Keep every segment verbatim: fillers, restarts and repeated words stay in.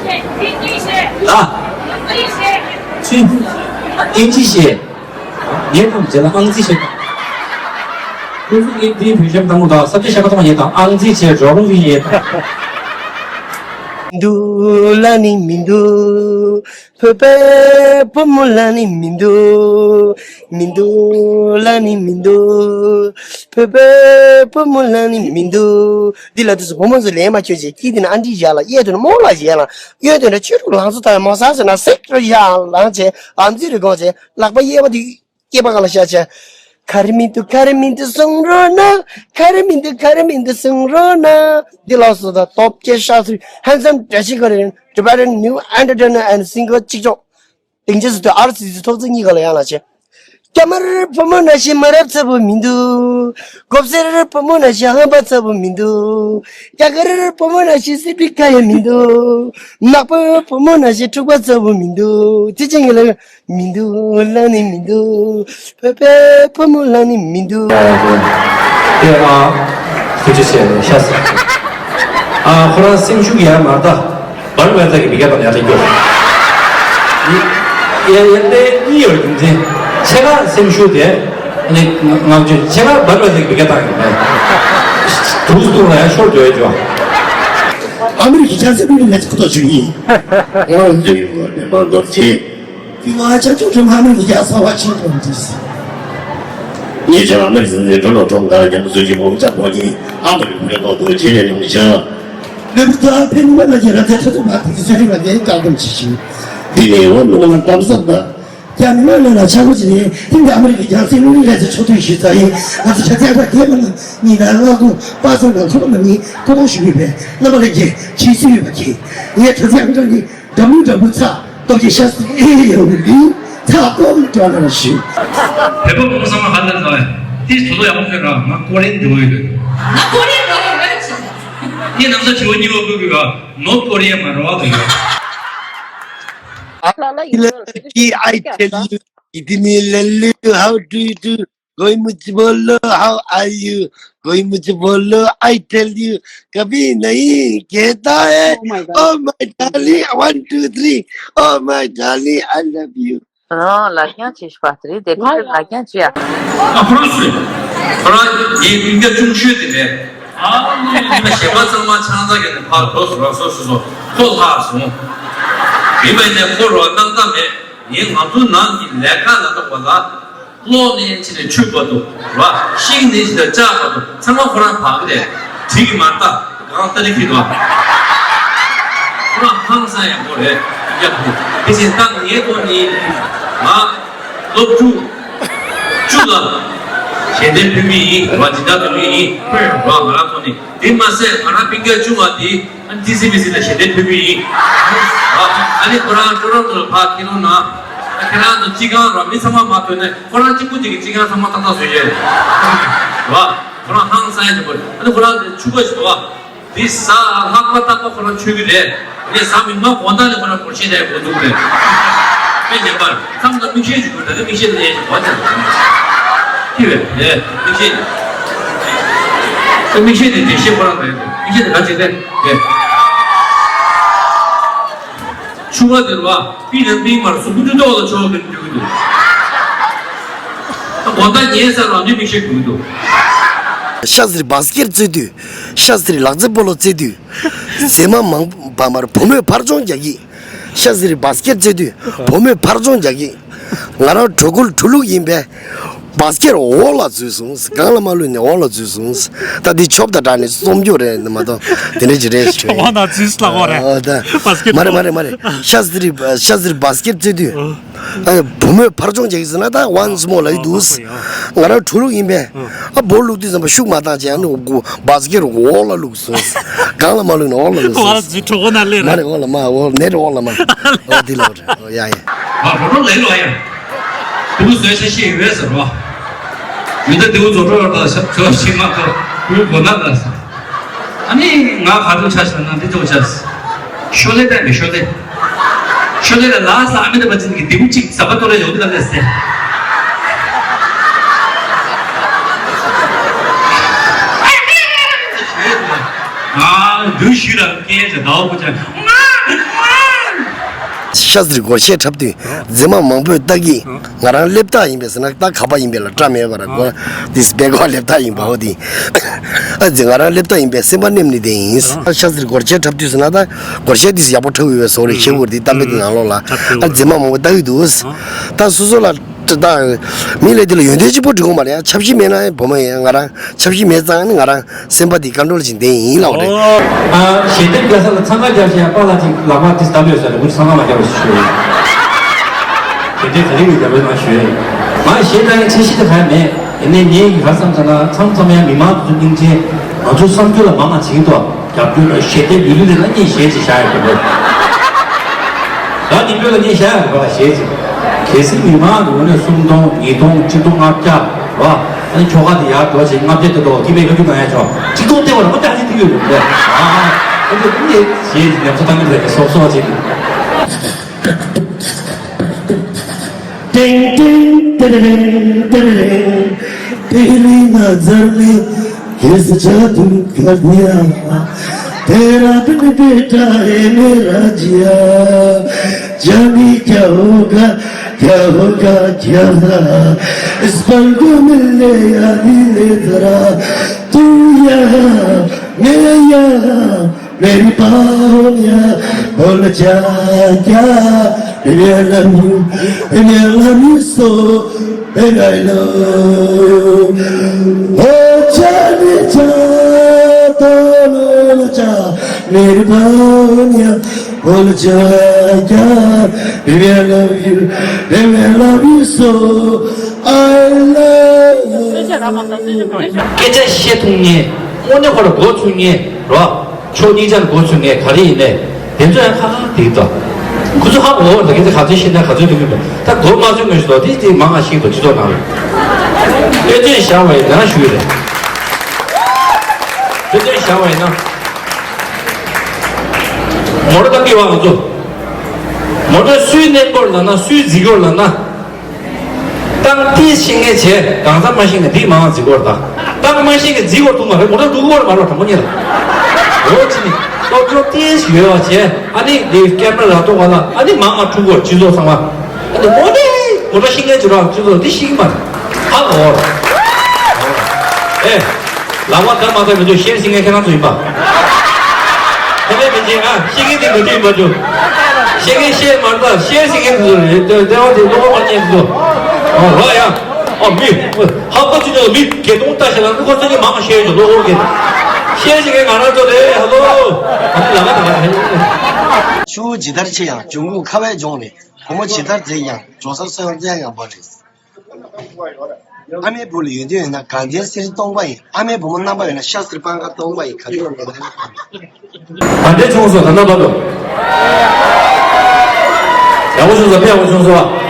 ཨ། ཅི། ཨིན་ཇི་ཤེས། ངས་ཐམས་ཅད་ལ་ཨང་རྩིས་བྱེད། ཁོ་ཚོ་ཨིན་ཇིའི་བོད་ཤམ་དང་པོ་དང་ས་བཅད་བཤད་པ་ཐོག་ཡས་དང་ཨང་རྩིས་བྱེད་འགྲོ་རུ་ཡས་དང་། འདུག་ལ་ནི་མི་འདུག་བོད་པའི་བུ་མོ་ལ་ནི་མི་འདུག་མི་འདུག་ལ་ནི་མི་འདུག་བོད་པའི་བུ་མོ་ལ་ནི་མི་འདུག་འདི་ལ་དུས་སུ་བུ་མོ་ཚོ་ལས་མ་ཁྱོད་ཅེས་སྐྱིད་དེ་ན་ཨ་འདྲི་བཞག་ལ་གཡས་དུ་ན་རྨོ་ལ་བཞག་ལ་གཡོན་དུ་ན་ཆོས་དྲུག་ལང་ཚོ་ལྟར་མོ་ས་ཟེར་ན་སེག་རོ་ཡ་ལང་ཆེ་ཨམ་ཙི་རི་གོང་ཆེ་ལག་པ་གཡས་པ་དུ། སྐྱེས་པ་ག་ལ་ཤ་ཆ། ག་རེ་མི་འདུག་ག་རེ་མི་འདུག་གསུང་རོགས་གནང་། ག་རེ་མི་འདུག་ག་རེ་མི་འདུག་གསུང་རོགས་གནང་། འདི་ལ་སོ་ད་top tier ཤ་ཚུལ་handsome dressing ག་རེ་Tibetan new entertainer and singer གཅིག་ལྕོགས། སྡིངས་ཆ་སུ་དུ་ཨར་སི་སི་ཐོག་བརྩེགས་གཉིས་ཀ་ལ་ཡང་ལ་ཆེ། སྐྱ་དམར་བུ་མོ་ན་ཞིག་མ་རབས་ཚ་བོ་མི་འདུག་གོབ་སེར་བུ་མོ་ན་ཞིག་ཧམ་པ་ཚ་བོ་མི་འདུག་རྒྱ་གར་བུ་མོ་ན་ཞིག་སི་པི་ཁ་ཡ་མི་འདུག་ནག་པོ་བུ་མོ་ན་ཞིག་འཁྲུག་པ་ཚ་བོ་མི་འདུག་དེ་ཅི་ངེ་ལ། མི་འདུག་ལ་ནི་མི་འདུག་བོད་པའི་བུ་མོ་ལ་ནི་མི་འདུག་དེ་ཨ། ཁྱོད་ཆོས་བཤད་ནས་ཤ་ཟ། ཨ་ཁོ་རང་སེམས་ཤུགས་ཡར་མར་ད། བར་བར་ཚ་གི་མི་སྐད་དང་ཡར་ལེན་རྒྱུ། ཡ་ཡ་ཏེ་གཉིས་ཡོད་རྒྱུ་མཚན། ཆེ་ཁ་སེམས་ཤུགས་དེ། ནི་ང་ཚོས་ཆེ་ཁ་བར་བར་ཚ་གི་མི་སྐད་དང་ཡོད་མེད། དུག་སུ་ལ་ཡང་ཤོར་འགྲོ་ཡ་འགྲོ། ཨ་མི་རི་ཀའི་ཆབ་སྲིད་པུའི་ལས་ཚོགས་ཚོགས་ཆུང་ཡིན། ང་ཚོས་ཡོད་པའི་མང་ཚོགས་ཀྱིས། དེ་ང་ཅག་ཅུང་ཁྲིམས་ཧ་མི་གི་རྒྱ་ཚ་བ་ཆེན་པོ་འདུག་ངེད་ཅག་ཨ་མི་རི་སི་འཛིན་གྲོས་ལོ་གྲོང་ཁར་རྒྱ་མི་ཚོས་ཀྱི་མོ་ཅག་མོ་གི་ཨ་མི་རི་ཀའི་ལོ་དུ་ཆེ་ཆེ་ཡོང་ཞིང་། ལུས་པོ་ཕན་མ་ལ་རྒྱལ་རབས་ཚེ་ཐུབ་པ་དེ་ཚོས་རིག་ལ་ངས་བཀག་སྡོམ་བྱེད་ཞིང་། འདི་ནས་འོ་མི་ལ་དམ་ཟབ་ན། རྒྱ་མི་མ་ལ་ལ་ཆག་སྒོ་ཅི་ནས་ཐིམ་གྱི་ཨ་མི་རི་ཀའི་རྒྱལ་སྲིད་ལུང་རིག་ལས་ཚེ་ཆོག་ཐུན་ཞུས་ཚར་ཡིན། ང་ཚོ་ཆ་ཚད་ལ་རྒྱལ་མ་ལ་ཉིན་ལ་ལ་ཁུ་པ་སོང་ལ་ཁུ་པ་ལ་མི་ཁོ་ཁོ་ཞུ་ཡོད་པས་རྣམ་པ་ལ་རྒྱལ་ཇི་སུ་ཡོད་པ་གྱིས་ངས་གྲོས་ཚད་ཨ་མི་རི་ཀའི། W W ཚ། སྟོབས་ཀྱི་ཤ་སྟག་ཨེ་ཡོད་ལུས། ཚ་ཀོ་མི་ཀྲོ་ལ་ཞུ། བོད་པ་མང་ཚང་མ་ཧ་ལས་ལ། དེ་དོ་དོ་ཡག་པོ་ཕེབས་ར་ང་ཀོ་རེན་འདི་འོས་ཡོད། ང་ཀོ་རེན་འདི་འོས་ཡོད་ཅི། ངས་ནམ་ས་ཆེ་བོ་གཉིས་པ་བཀོད་གི་ག་ནོར་ཀོ་རེ་ཡ་མ་རོ་བ་གི་ཡོད། ལ་ལ་ཡིན་ལ་ཀི་I tell you, ꯏ་ཏི་ནི་ལ་ལུ་how do you do? कोई मुझे बोलो, how are you? कोई मुझे बोलो, I tell you. कभी नहीं कहता है, Oh my God. Oh my darling, one, two, three. Oh my darling, I love you. ཨོ་ལ་རྒྱང་ཆེ་ཤོས་པ་དེ་རེད་དེ་ཁོ་ལ་རྒྱང་ཆེ་ཡ། ཨ་ཁོ་རང་སུ་རེད། ཁོ་རང་ངའི་སྤུན་ཀྱག་ཆུང་ཤོས་དེ་རེད། ཨ་ནི་ཞེ་པ་ཚང་མ་ཆང་ས་གི་ནས་ཕར་འགྲོ་སོང་ར་སོ་སོ་སོ་ཁོ་ལྷག་སོང་། མི་མ་ནས་ཁོ་རོ་སྣང་ད་མེད། ངས་ང་ཚོ་ནང་གི་ལས་ཀ་ལ་དག་པ་ལ། གློག་ནས་ཕྱིན་ནས་ཆུ་བར་དུ་ར། ཤིང་ནས་ཕྱིན་ནས་ལྕགས་བར་དུ་ཚང་མ་ཁོ་རང་བག་གི་རེད། གྲི་གི་མ་རྟ་གང་ལྟ་རི་ཁྱེར་འདུག་ཁོ་རང་ཧང་སང་ཡག་པོ་རེད། ཡག་པོ་དེ་བཞིན་ཏང་ངའི་ཐོག་ནས་ང་སློབ་ཕྲུག་བཅུ་ལ་ཞལ་འདེབས་ཕུལ་གི་ཡིན་བ། སྦྱིན་བདག་ཕུལ་གི་ཡིན་བ། ང་རང་ཐོག་ནས་དེ་མ་ཟད་ང་རང་སྤུན་ཀྱག་ཆུང་བ་དེ། ཨ་ནི་ཊི་སི་བི་སི་ལ་ཞལ་འདེབས་ཕུལ་གྱི་ཡིན། ཨ་ནི་ཁོ་རང་ཊོ་རོན་ཊོ་ལ་ཕར་ཁྱེར་ཡོང་ན། ཁྱེད་རང་ཚོ་སྤྱི་ཁང་ར་མི་ཚང་མ་མ་ཐོན་ནས་ཁོ་རང་གཅིག་པུ་གཅིག་གི་སྤྱི་ཁང་ཚང་མ་ཏག་ཏག་བཟོས་ཡོད། ར། ཁོ་རང་ཧང་སང་ཡ་ཆེན་པོ་རེད། ཨ་ནི་ཁོ་རང་ཆུ་ཁ་ཞིག་འདུག་བ། འདི་ཟ་ལྷག་པ་ཏག་པ་ཁོ་རང་མཆོད་ཀྱི་རེད། ངས་ཟ་མི་མ་དགོང་དག་ནས་ཁོ་རང་སྒོར་གཞས་རྒྱག་དགོས་འདུག་རེད། དཔེ་ཉན་པར་མཚམས་ལ་མིག་ཤེལ་ཞིག་དགོས། ད་ནི་མིག་ཤེལ་ལ་ཡན་ཞིག་གོ་ཅག་ཁྱི་བས་རེད་མིག་ཤེལ། ད་མིག་ཤེལ་དེ་དེ་ཤེས་ཁོ་རང་རེད། མིག་ཤེལ་དེ་ག་བྱེད་དེ་རེད། ཆུ་བ་དེ་རུ་བ་པི་ནང་པི་མར་སུ་ཀུ་ཏུ་ཏོག་ལ་ཆོག་གི་འདུག་གི་འདུག་ད་དགོང་དག་ཉལ་ས་རང་དུས་མིག་ཤེལ་དགོས་ཀྱི་འདུག་ཤ་ཟིར་བ་སྐྱེར་རྩེ་དུས། ཤ་ཟིར་ལག་རྩེ་སྤོ་ལོ་རྩེ་དུས། མཛེས་མ་མང་བ་མར་བུ་མོས་ཕར་མཆོང་རྒྱག་གི། ཤ་ཟིར་བ་སྐྱེར་རྩེ་དུས་བུ་མོས་ཕར་མཆོང་རྒྱག་གི། ང་རང་གྲོད་ཁོལ་གྲུ་ལུག་ཡིན་པས། བ་སྐྱེར་འོག་ལ་འཛུལ་སོང་། སྒང་ལ་མ་ལུས་ནས་འོག་ལ་འཛུལ་སོང་། ད་འདི་ཆོབ་དང་སྦྲགས་ནས་རྩོམ་རྒྱུ་རེད་མ་གཏོགས་དེ་འདྲ་ཅིག་རེད་ཞུ། གྲོད་ཁོག་ནང་འཛུལ་སླ་བོ་རེད། ཨ་ད། བ་སྐྱེར་མ་རེད་མ་རེད་མ་རེད། ཤ་ཟིར་ཤ་ཟིར་བ་སྐྱེར་རྩེ་དུས། ཨ་བུ་མོས་ཕར་མཆོང་རྒྱག་གི་ཟེར་ན་ད་once more ལབ་ཀྱི་འདུག་ང་རང་གྲུ་ལུག་ཡིན་པས། ཨ་བོ་ལུག་དུས་ཙམ་པ་ཤུགས་མ་བཏང་བྱས་ཨ་ནི་བ་སྐྱེར་འོག་ལ་བླུགས་སོང་། སྒང་ལ་མ་བླུགས་ནས་འོག་ལ་བླུགས་སོང་། འོག་ལ་འཛུལ་གྲོད་ཁོག་ནང་སླེབས་མ་རེད། རེད་འོག་ལ་མ་འོག་ནས་རེད་འོག་ལ་མ། འོ་འདི་ལ་འོ་རེད་འོ་ཡ་ཡ། ང་རོ་རོ་ལེ་ལོ་ཡ། དེའུ་བཟོས་ཤ་ཤེས་ཡོད་ཟེར་རོ། ཡོད་ད་དེའུ་བཟོ་འགྲོ་ཡོད་ད་ཤ་ཤ་ཤེས་མ་ཐོ་བུའི་གོ་ན་ད་ཟེར། ཨ་ནི་ང་ག་ཚོད་ཆ་ཤ་ན་འདི་ཚོ་ཆ་ཟེར། ཤོ་ལེ་ད་མི་ཤོ་ལེ། ཤོ་ལེ་ལ་ལ་ས་ཨ་མི་ད་པ་ཅིན་གི་དེའུ་གཅིག་ཟ་བ་ཏོ་རེ་ཡོད་ད་ལེ་ཟེར། ང་འདུ་ཤི་ར་སྐད་ཆ་ཟླ་བ་པོ་ཆ། ཤ་ཟིར་སྒོར་གཞས་འཁྲབ་དུས་རྫི་མ་མང་པོས་ལྟ་གི། ང་རང་སླེབས་རྟགས་ཡིན་པས་ཟེར་ན། ད་ག་པ་ཡིན་པས་ལ་སྐྲ་མེད་པར་སྒོ་དེ་སྦལ་ཀོག་སླེབས་རྟགས་ཡིན་པའོ་དེ། ཨ་ཙི་ང་རང་སླེབས་རྟགས་ཡིན་པས་སེམས་པ་མནན་ནས་བསྡད་ཡིན། ཤ་ཟིར་སྒོར་གཞས་འཁྲབ་དུས་ཟེར་ན། ད་སྒོར་གཞས་དེ་ཡག་པོ་འཁྲབ་ཡོད་པའི་བཟོ་རེད། ཤེས་དགོས་རེད། དེ་གཏམ་དཔེ་དེ་ནང་ལོགས་ལ་ཨ་རྫི་མ་མང་པོ་ལྟ་གི་འདུག། ད་སོ་སོ་ལ་ད་མི་ལས་དེ་ལ་ཡོན་ཏན་གཅིག་པོ་འགྲིག་གི་མ་རེད། ཆབ་སྲིད་མེད་ན་བུ་མོ་ཡིན། ང་རང་ཆབ་སྲིད་མེད་ཙང་ནི་ང་རང་སེམས་པ་དེ་བཀའ་འགྲོ་ལ་ཅིག་བསྡད་ཡིན་ལབ་པ་རེད། ཨ་ཞལ་འདེབས་རྒྱག་ས་ལ་འཚང་ཁ་རྒྱག་བཞིན་པཱ་ལགས་ཅིག་ལག་པ་དེ་བསྡམས་ཡོད་ས་རེད། ཁོ་ཚོ་འཚང་ཁ་མ་རྒྱག་པ་ཞིག་ཞུ་ཡོད། ཞལ་འདེབས་ག་རེ་ཡོད་རྒྱབ་པའི་ནང་ཞུ་ཡོད། ང་ཞལ་བཏང་ཡའི་འཆར་གཞི་དེ་ག་ཡང་མེད། ཡིན་ནའི་ངས་ཡིན་ག་བསམ་ཙམ་ན། མཚམས་མཚམས་ཡང་མི་མང་དེ་ཚོ་སྙིང་རྗེ། ང་ཚོའི་བསམ་རྒྱུ་ལ་མང་ང་བྱེད་ཀྱི་འདུག། རྒྱབ་སྐྱོར་ལ་ཞལ་འདེབས་ཡོད་ལུགས་ལ་ངས་ཞལ་ཅིག་བཞག་ཡོད་པ་རེད། ད་ཉིན་བོད་ལ་ངས་བཞག་ཡོད་པ་ལ་ཞལ་ཅིག། གལ་སྲིད་མི་མང་གི་ངོས་ནས་སུམ་སྟོང་ཉིས་སྟོང་ཆིག་སྟོང་ལྔ་བརྒྱ་རེད་བ། ཨ་ནི་ཁྱོ་ག་དེ་ཡར་འགྲོ་བྱས་ལྔ་བརྒྱ་དེ་འགྲོ་ཁྱི་མས་ལོ་རྒྱུས་གང་ཡང་ཆོག་ཆིག་སྟོང་སྟེར་བ་ལ་ཁོ་ཅག་ཅིག་ཐུག་ཡོད་རེད། ཨ་ཨ་ཨ་ཅེ་ངས་ཞལ་ཅིག་ཉམས་གསོ་བཏང་གི་རེད། སོབ་སོབ་ཅིག། टिंग टिंग टिररिंग टिररिंग, पहली नजर में कैसे जादू कर दिया, तेरा बिन बेटा है मेरा जिया, जाने क्या होगा, क्या होगा, क्या होगा, इस पल को मिलने आनी ले जरा, तू यहाँ, मैं यहाँ, मेरी बाहों में बोल जा क्या, baby I love you, baby I love you so, baby I love you। ओ जाने जा, बोल जा, मेरी बाहों में बोल जा क्या, baby I love you, baby I love you so, I love you། སྐད་ཆ་བཤད་ཐུབ་མཁན། དངོས་གནས་ཁོ་ལ་མགོ་ཚོས་མཁན་རོ། ཕྱོགས་གཉིས་ཆར་མགོ་ཚོས་མཁན་ག་རེ་ཡིན་ནས། དེ་ཚོ་ཡང་ཁ་ཁ་དེ་ལྟ། ཁོ་ཚོ་ཧ་གོ་བ་ལ་སྐད་ཆ་ག་ཚོད་བཤད་ན་ག་ཚོད་ཐུབ་ཀྱི་འདུག། ད་མགོ་མ་ཚོས་མཁན་ཞིག་འདུག། དེ་དེ་མང་ང་ཤེས་འདུག། སྤྱི་ཚོགས་ནང་ལ་དཔེ་མཚོན་བཞག་པ་ཡིན་ན་ཞུ་ཡི་རེད། དཔེ་མཚོན་བཞག་པ་ཡིན་ན། མོ་ཊ་བཏང་གི་ཡོད་པ། ང་ཚོ་མོ་ཊ་སུའི་གནས་སྐོར་ལབ་ན། སུའི་རྫིག་སྐོར་ལབ་ན། བཏང་ཏིས་ཤེས་མཁན་བྱས། གང་ཟག་མ་ཤེས་མཁན་དེ་མང་ང་རྫིག་སྐོར་དང་། བཏང་མ་ཤེས་མཁན་རྫིག་སྐོར་འདུག་མ་རེད། མོ་ཊ་འགྲོ་གི་སྐོར་མ་རེད། དང་པོ་ཉིད་ལ། འོ་ཅི་ནི་སློབ་སྦྱོང་ཏིས་ཡོད་པ་བྱས། ཨ་ནི་དེ་ཀེམ་ར་ལ་གཏོང་བ་ལ། ཨ་ནི་མང་ང་འཁྲུག་སྐོར་སྤྱི་ཚོགས་ཚང་མ། ཨ་ནི་མོ་ཊ་མོ་ཊ་ཤེས་མཁན་ཅིག་རང་སྤྱི་ཚོགས་འདི་ཤེས་ཀྱི་མ་རེད། ཧ་གོ། ཨེ། ལག་པ་བརྡབ་མ་བརྡབ་མི་འདུག། ཤེར་ཤེར་མཁན་ཁྱེད་རང་ཚོ་ཡིན་པ། ཁྱེད་རང་མི་བྱེད་ཨ། ཤེར་མཁན་དེ་འདུག་ཡིན་པ་འདུག། ཤེར་མཁན་ཤེར་མ་བརྡབ། ཤེར་ཤེར་མཁན་དེ་ཚོ་རེད། ལྟ་བ་དེ་བློ་ཁོག་མ་ཉན་འདུག། ཨོ་ལོ་ཡ། ཨོ་མི། ཧ་གོ་ཚུལ་ནི་མི་སྒེར་སྟོང་ལྟ་ཞེ་ན། ཁོ་ཚོ་གི་མང་ཤེར་ཡོད་འདུག། བློ་ཁོག་གི། ཤེར་ཤེར་མཁན་ང་རང་ཚོ་རེད། ཧ་ལོ། ཨ་ནི་ལ་ང་ད་ང་ཧེ། ཆུ་བོ་ཇི་ལྟར་ཆེ་ཡང་འབྱུང་ཁུངས་ཁ་བས་སྦྱོང་རེད། བུ་མོ་ཇི་ལྟར་མཛེས་ཀྱང་འབྱུང་ས་སོན་རྩལ་ཡང་འབར་རེད། ཨ་མའི་བུ་ལ་ཡོན་ཏན་ཡོད་ན་དགའ་ལྡན་གསེར་སྟོང་པ་ཡིན། ཨ་མའི་བུ་མོ་རྣམ་པ་ཡོད་ན་ཤ་གསེར་སྤང་ཁ་སྟོང་པ་ཡིན། ག་དུས་ཡོང་དགའ་ལྡན་ཆུང་སོ་ད་ན་བ་དོ། ཡག་པོ་བྱུང་སོང་། དཔེ་ཡག་པོ་བྱུང་སོང་།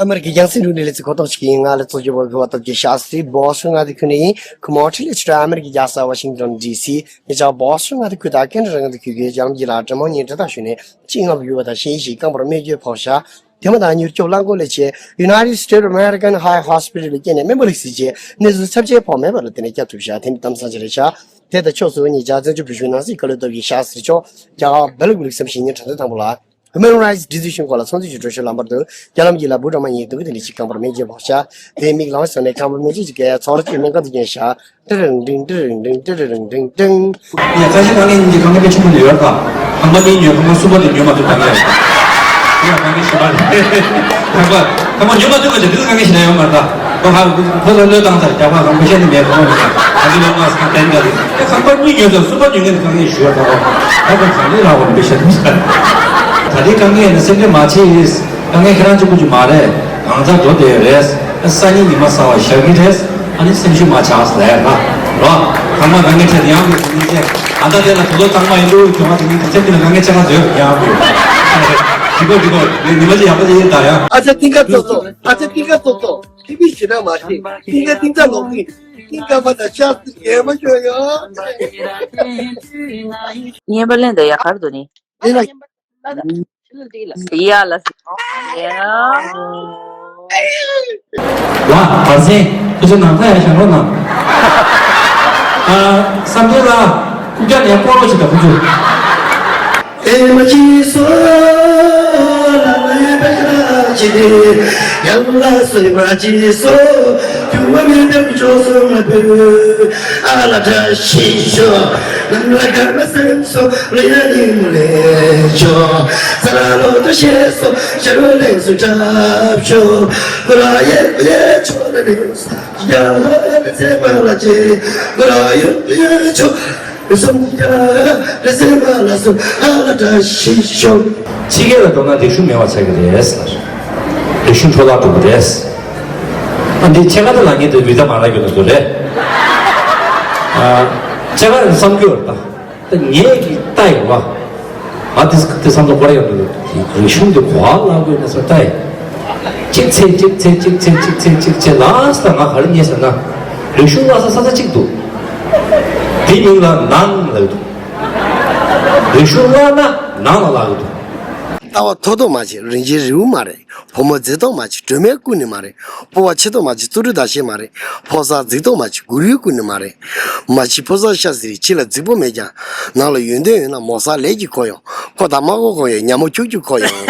ཨ་མ་རི་ཀའི་རྒྱང་སྲིང་རུ་ནས་ལས་ཚིག་གོ་རྟོགས་ཤིག་ཡིན། ང་ལ་གཙོ་རྒྱུ་བ་གི་བ་སྟོབས་ཀྱི་ཤ་གསེར་བོ་སུ་ང་དེ་ཁུ་ནས་ཡིན། ཁུ་མོ་ཁྲི་ལས་ཕྱི་དྲོ་ཨ་མ་རི་ཀའི་རྒྱལ་ས་ཝ་ཤིང་ཏོན་ཌི་སི། ངེད་ཅག་བོ་སུ་ང་དེ་ཁུ་དང་ཀན་ཌ་རང་དུ་ཁུ་གི་རྒྱ་ལམ་གྱི་ལ་དྲི་མོ་ཉིན་དྲི་དང་ཞུ་ནས། ཅིག་ལྔ་བརྒྱུད་པ་དང་གཞན་ཞིག་རྐང་པར་སྨན་བཅོས་ཕོག་ཤག། དེ་མ་ཐག་མྱུར་སྐྱོབ་རླངས་འཁོར་ལས་བྱེད་United States of American High Hospital ལ་བསྐྱལ་ནས་སྨན་པ་ལ་གཟིགས་རྗེས་གནས་ཚུལ་ཚབས་ཆེན་ཕོག་མེད་པ་ལ་བརྟེན་ནས་བསྐྱབས་ཐུབ་ཤག། དེ་ནི་གཏམ་བཟང་ཅིག་རེད་ཤག། དེ་དང་ཕྱོགས་སུ་ཉེ་ཆར་བཙན་བྱོལ་བོད་གཞུང་ནང་སྲིད་བཀའ་བློན་སྟོབས་ཀྱི་ཤག་ཟེར་ཆོག་རྒྱ་གར་སྦེལ་ཀོབ་ལུགས་བསམ་ཤེས་ཉིན་དྲན་གསོ་དང་པོ་ལ། Human Rights Decision སྐོར་ལ་ཚོགས་འདུ་ཞིག་གྲོལ་ཞོར་ལམ་བར་དུ་རྒྱ་ལམ་གྱི་ལ་འབུ་གྲང་མ་ཉིད་འདུག་གི། དེ་ནི་ཅིག་རྐང་པར་སྨན་བཅོས་ཕོག་ཤག། དེའི་མིག་ལམ་སོང་ནས་རྐང་པར་སྨན་བཅོས་ཀྱི་སྐད་ཡ་ཚོར་གྱི་སྨན་ཁང་དུ་བརྒྱན་ཤག། ཏི་རིང་ཏིང་ཏི་རིང་ཏིང་ཏི་རིང་ཏིང་ཏིང་། ཡ་ཁ་ཤས་དཀའ་ངལ་ཉིན་གྱི་དཀའ་ངལ་དཔེ་ཆེན་པོ་ཡོད་ད། ཁང་པ་གཉིས་ཉོས། ཁང་པ་གསུམ་པ་དེ་ཉོས་མ་ཐུབ་དཀའ་ངལ་ཡོད། དེ་ཡང་དཀའ་ངལ་ཞེ་པོ་རེད། ཁང་པ་ཁང་པ་ཉོས་མ་ཐུབ་པ་དེ་དུས་དཀའ་ངལ་ཞེ་དྲག་ཡོད་མ་རེད་ད། ཁོ་ཧ་ཁོ་ཚོ་བློས་བཏང་ཚར། རྒྱག་པ་རང་པོ་ཤ་ནི་མེད་ཁོ་མ་མེད་ད། ང་ཚོ་ལོ་ལྔ་སང་གཏན་འཇགས་རེད། ཡ་ཁང་པ་གཉིས་ཉོས་ཚར། གསུམ་པ་ཉོ་མཁན་དེ་དཀའ་ངལ་ཞེ་པོ་རེད་ད། ཁོ་ད་གང་ལས་རག་པ་རེད་པེ་ཤ་དེ། ད་ལྟའི་དཀའ་ངལ་ཡིན་ན་སེམས་ཁྲལ་མ་བྱེད། དཀའ་ངལ་ཁྱེད་རང་གཅིག་པུ་ཅིག་མ་རེད། གང་ཚ་འགྲོ་བསྡད་ཡོད་རེད། སང་ཉིན་ཉི་མ་གསར་པ་ཞག་གི་རེད། ཨ་ནི་སེམས་ཤུགས་མ་ཆག་ཟེར་ལ་ཡ་ར་རོ། ཁང་པ་དཀའ་ངལ་འཕྲད་ཡང་དགོས་དེ་ནས་ཅེ། ཨ་ད་དེ་ལ་དུ་ལོ་གཙང་མ་ཡིན་འདུག་གྱོང་བ་དེ་ནི་དེ་ཚེ་འདི་ལ་དཀའ་ངལ་ཆེ་ཁ་བཟོས་ཡང་དགོས། འགྲིག་གོ་འགྲིག་གོ། ངས་ཉི་མ་ཅིག་ཡག་པོ་ཅིག་ཡིན་ད་ཡ། ཨ་ཅག་ཏིང་ཀ་ཙོ་ཙོ། ཨ་ཅག་ཏིང་ཀ་ཙོ་ཙོ། ཏིང་ཀ་ཞེ་དྲག་མ་ཤེས། ཏིང་ཀ་ཏིང་ཙ་ལོག་ཏིང་། ཏིང་ཀ་པ་དང་ཤ་སི་གས་མ་ཤོད་ཡོ། ཉན་པ་ལེན་ད་ཡ་གར་དུ་ནི། ཡ་ལ་སི། ཡ། ལ་བར་སེང་། ཁོ་ཚོ་ནང་ཐ་ཡ་བཞག་རོགས་གནང་། ཨ། བསམ་གཏན་ལ། ཀུ་ཀྱ་ནས་སྤོ་རོགས་ཞིག་དང་ཁོ་ཚོ། ཨེ་མ་ཅི་སོ། ཡང་ལ་སོས་པ་ཅི་སོ། ཁྱུང་བ་མི་འདེམ་ཅོ་སོ་ང་བུ། ཨ་ལ་བཀྲ་ཤིས་ཤོག་ནམ་ལ་གར་མ་སེམས་སོ་ལ་ཡ་ཡིན་ལེ་ཆོ། ས་ལ་ལོ་ཏོ་ཤེས་སོ་ཤ་རོ་ལེགས་སུ་གྲབས་ཤོག་ཀུ་ར་ཡེ་ཡེ་ཆོ་ལ་རེ་སོ། ཡ་ལ་ཚེ་མ་ལ་ཅེ་ཀུ་ར་ཡེ་ཡེ་ཆོ། ཕྱི་རྒྱལ་ལ་འགྲོ་ན་རིག་གཞུང་མེད་པ་ཆགས་ཀྱི་རེད་ཟེར། རིག་གཞུང་འཕྲོ་བརླག་འགྲོ་གི་རེད། ཨ་འདི་ཕྱེད་ཀ་དེ་ལ་ངས་འདི་བི་ད་མ་རག་རྒྱུ་ནི་འདུག་རེད། ཨ་ཕྱེད་ཀ་རེད་བསམ་རྒྱུ་རེད་ད། ད་ངས་ཀྱི་ལྟ་ཡི་བ། ང་དེ་དེ་བསམ་བློ་འཁོར་ཡག་འདུག་རིག་གཞུང་འདི་གོ་བ་ལ་དགོས་ན་ས་ལྟ་ཡི། གཅིག་ཚེ་གཅིག་ཚེ་གཅིག་ཚེ་གཅིག་ཚེ་གཅིག་ཚེ་ལ་ས་ང་ག་རེ་ཉེས་ཟེར་ན། རིག་གཞུང་བརླག་ས་ས་ཆ་གཅིག་འདུག་དེ་མིང་ལ་ནང་ལབ་འདུག་རིག་གཞུང་བརླག་ན་ནང་ལ་ལབ་འདུག་ལྟ་བ་མཐོ་མཐོ་མ་བྱེད། རིན་ཆེན་རིལ་བུ་མ་རེད། ཕོ་མོ་མཛེས་མཐོ་མ་བྱེད། སྒྲོལ་མའི་སྐུ་ནི་མ་རེད། ཕོ་བ་ཆེ་མཐོ་མ་བྱེད། ཏུ་རུ་ད་ཤེས་མ་རེད། ཕོ་གསར་རྫིག་མཐོ་མ་བྱེད། གུ་རུའི་སྐུ་ནི་མ་རེད། མ་བྱེད་ཕོ་གསར་ཤ་ཟིག་རེད། ཕྱི་ལ་རྫིག་པོ་མེད་ཀྱང་ནང་ལ་ཡོན་ཏན་ཡོད་ན་མོ་གསར་ལས་ཀྱིས་གོ་ཡོང་། ཁོ་དང་མ་གོ་གོ་ཡོད་ཉ་མོ་ཁྱུག་ཁྱུག་གོ་ཡོང་།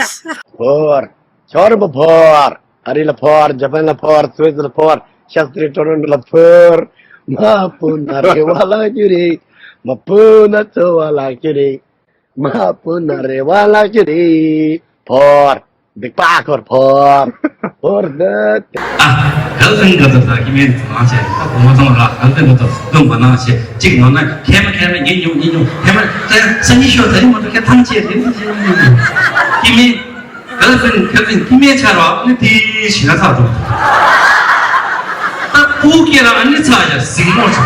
ཕོར། ཇོ་རི་པ་ཕོར། ཨ་རི་ལ་ཕོར། ཇ་པན་ལ་ཕོར། སུའེ་ཙི་ལ་ཕོར། ཤ་སྟི་རི་ཊོ་རོན་ཊོ་ལ་ཕོར། མ་སྤུ་ན་རེ་བ་ལག་རྒྱུ་རེད། མ་སྤུ་ན་ཚོ་བ་ལག་རྒྱུ་རེད། མ་སྤུ་ན་རེ་བ་ལག་རྒྱུ་རེད། ཕོར། Big Papa ཕོར། ཕོར་ནི། ཨ། གལ་ཏེ་འགལ་ཟླ་དག་གི་མེད་དུ་ང་བྱས། ཨ་བུ་མོ་ཚང་མ་ལ་གལ་ཏེ་འགལ་ཟླ་སྟོན་པ་ན་བྱས། གཅིག་ནོར་ན་ཁེ་མ་ཁེ་མ་ཉེ་ཉུང་ཉེ་ཉུང་ཁེ་མ་ཏེ་ས་ཉི་ཤོ་ད་རིང་མ་གཏོགས་ཁེ་ཐང་ཆད་རེད་ཀྱི་མེད། གལ་ཏེ་གལ་ཏེ་ཀྱི་མེད་ཆ་ར་ནི་དེ་ཞི་ན་ཚ་འགྲོ། ད་ཕུ་སྐྱེ་ར་ནི་ཚ་ཡ་ཟིང་མོ་ཆ།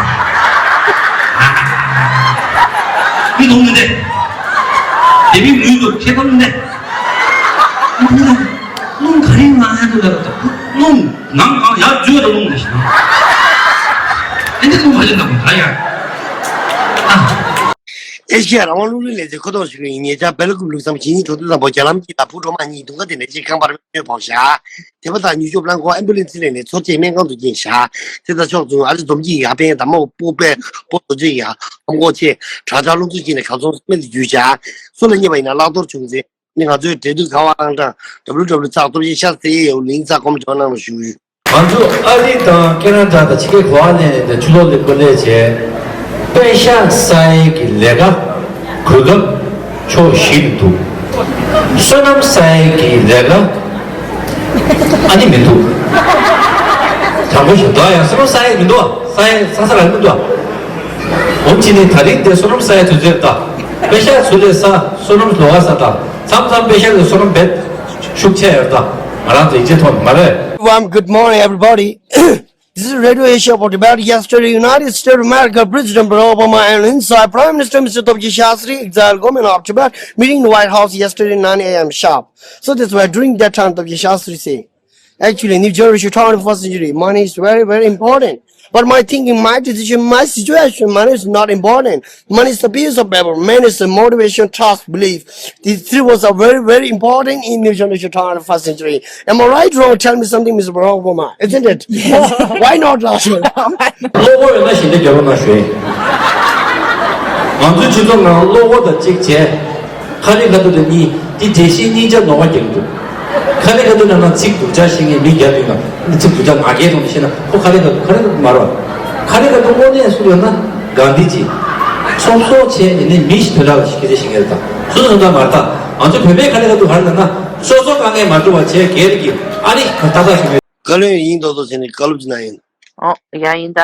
ཨ་ནི་དུང་ནི་དེ་དེ་མི་མུན་དུ་ཁེ་ཐང་ནི། རླུང་ག་རེ་ང་ཡ་དུ་ལ་རླུང་ནང་གང་ཡར་འཛུལ་དུ་རླུང་དེ་ཞིག་ཨེ་འདི་རླུང་ག་རེ་ན་གང་ད་ཡ། ཨེ་ཤེ་ཡ་རང་དབང་རླུང་འཕྲིན་ལས་འཛིན་ཁོ་ཐོག་ཞིག་ཡིན། ཉེ་ཆར་སྦེལ་ཀོབ་ལུགས་བསམ་གཞིས་ཉིན་དྲུག་དུ་དང་པོ་རྒྱ་ལམ་གྱི་ད་བུ་གྲོགས་མ་གཉིས་དུང་ཁ་དེ་ནས་ཅིག་ཁང་པར་སྨྱོས་ཕོག་བཞག་དེ་པ་དང་ཉུ་ཤོབ་ལང་ཁོ་ཨེམ་བུ་ལན་ཚི་ལེན་ནས་ཚོར་ཅེས་སྨན་ཁང་དུ་འགྱིང་བཞག་དེ་ད་ཕྱོགས་བཙུན་ཨ་རི་འཛོམས་ཀྱི་ཡ་ཕན་དང་མ་སྤོ་པའི་སྤོ་རྡོ་རྗེ་ཡ་ཨམ་གོ་ཆེ་དྲ་གྲགས་ལུང་ཚུལ་གྱི་ནས་ག་ཚོང་སྨན་དུ་རྒྱུ་བྱ་སུ་ལ་རྙེད་པ་ཡིན་ན་བརླག་གཏོར་བྱུང་ཚེ། ནི་ང་ཚོའི་འབྲེལ་མཐུད་ཁ་པར་ཨང་གྲངས་W W W ཙག་སྟོབས་ཆེན་ཤ་ཟེར་ཡའི་ཡོ་ལིང་ཙག་ཀོམ་འབྲེལ་བ་གནང་རོགས་ཞུ། ང་ཚོ་ཨ་རི་དང་ཁེ་ན་ཌ་དང་ཕྱི་རྒྱལ་ག་པར་ནས་ནས་ཆུ་ལོག་ལས་ཁུར་ལས་བྱས། པེ་ཤག་ས་ཡའི་གི་ལས་ཀ་གོ་སྐབས་ཕྱོགས་བཞི་ནས་འདུག་བསོད་ནམས་ས་ཡའི་གི་ལས་ཀ་ཨ་ནི་མི་འདུག་དྲང་པོ་ཞིག་འདུག་ཡང་བསོད་ནམས་ས་ཡ་མི་འདུག་ས་ཡ་ས་ས་རང་མི་འདུག་འོ་ཅི་ནི་ད་རིང་དེ་བསོད་ནམས་ས་ཡ་དུས་ཚོད་ད། པེ་ཤག་ཚུར་ལས་ས་བསོད་ནམས་ལོ་ག་ས་ད། མཚམས་མཚམས་པེ་ཤག་ལས་བསོད་ནམས་བེད་ཤུགས་ཆེ་ཡོད་ད། ང་རང་ཚོ་ཡིད་ཆེས་ཐོག་མ་རེད། Everyone, good morning, everybody. This is Radio Asia for Tibet. Yesterday, United States of America President Barack Obama and his Prime Minister Mister Topje Shastri exiled government of Tibet meeting in the White House yesterday nine a m sharp. So that's why during that time Topje Shastri say, actually, new generation twenty-first century, money is very, very important. But my thinking, my decision, my situation, money is not important. Money is a piece of paper. Money is a motivation, trust, belief. These three words are very, very important in new generation twenty-first century. Am I right, wrong? Tell me something, Mister Barack Obama, isn't it? Yes. Why not, Russia? བློ་ཁོག་ཡོད་ན་ཞི་བདེ་རྒྱལ་ཁབ་ནང་བཞུགས་ཡིན། ང་ཚོའི་སྤྱི་ཚོགས་ནང་བློ་ཁོག་དང་གཅིག་བྱས། ཁ་ལེ་ཁ་ཐུག་དང་གཉིས་ཏི་དེ་བཞིན་སྙིང་རྗེ་ནོར་བ་རྒྱག་འདུག་ཁ་ལེ་ཁ་ཐུག་ནང་ན་ཚིག་སྡུག་ཅག་བཤད་མཁན་མི་རྒྱག་འདུག་ན་ནི་ཚིག་སྡུག་ཅག་ང་རྒྱལ་ཐོག་ནས་བཤད་ན་ཁོ་ཁ་ལེ་ཁ་ཐུག་ཁ་ལེ་ཁ་ཐུག་མ་རོ། ཁ་ལེ་ཁ་ཐུག་དངོས་གནས་སུ་ཡོད་ན་གང་འདི་ཅི། ཚོགས་གསོག་བྱས་ནས་ནི་མི་ཞིག་དོན་དག་ལ་ཞིག་སྐད་ཆ་བཤད་མཁན་རེད་ད། སོ་སོ་སོ་ད་མ་རེད་ད། ང་ཚོ་བོད་པའི་ཁ་ལེ་ཁ་ཐུག་ག་རེ་ལབ་ན་སོ་སོ་དཀའ་ངལ་མ་འགྲོ་བ་བྱས་སྒེར་གྱི་ཨ་རི་ཁ་ཏག་ཏག་ཞིག་མེད། བཀའ་བློན་ཡིན་མདོག་མདོག་བྱས་ནས་བཀའ་སློབ་ཅིག་གནང་ཡིན། ཨོ་ཡ་ཡིན་ད།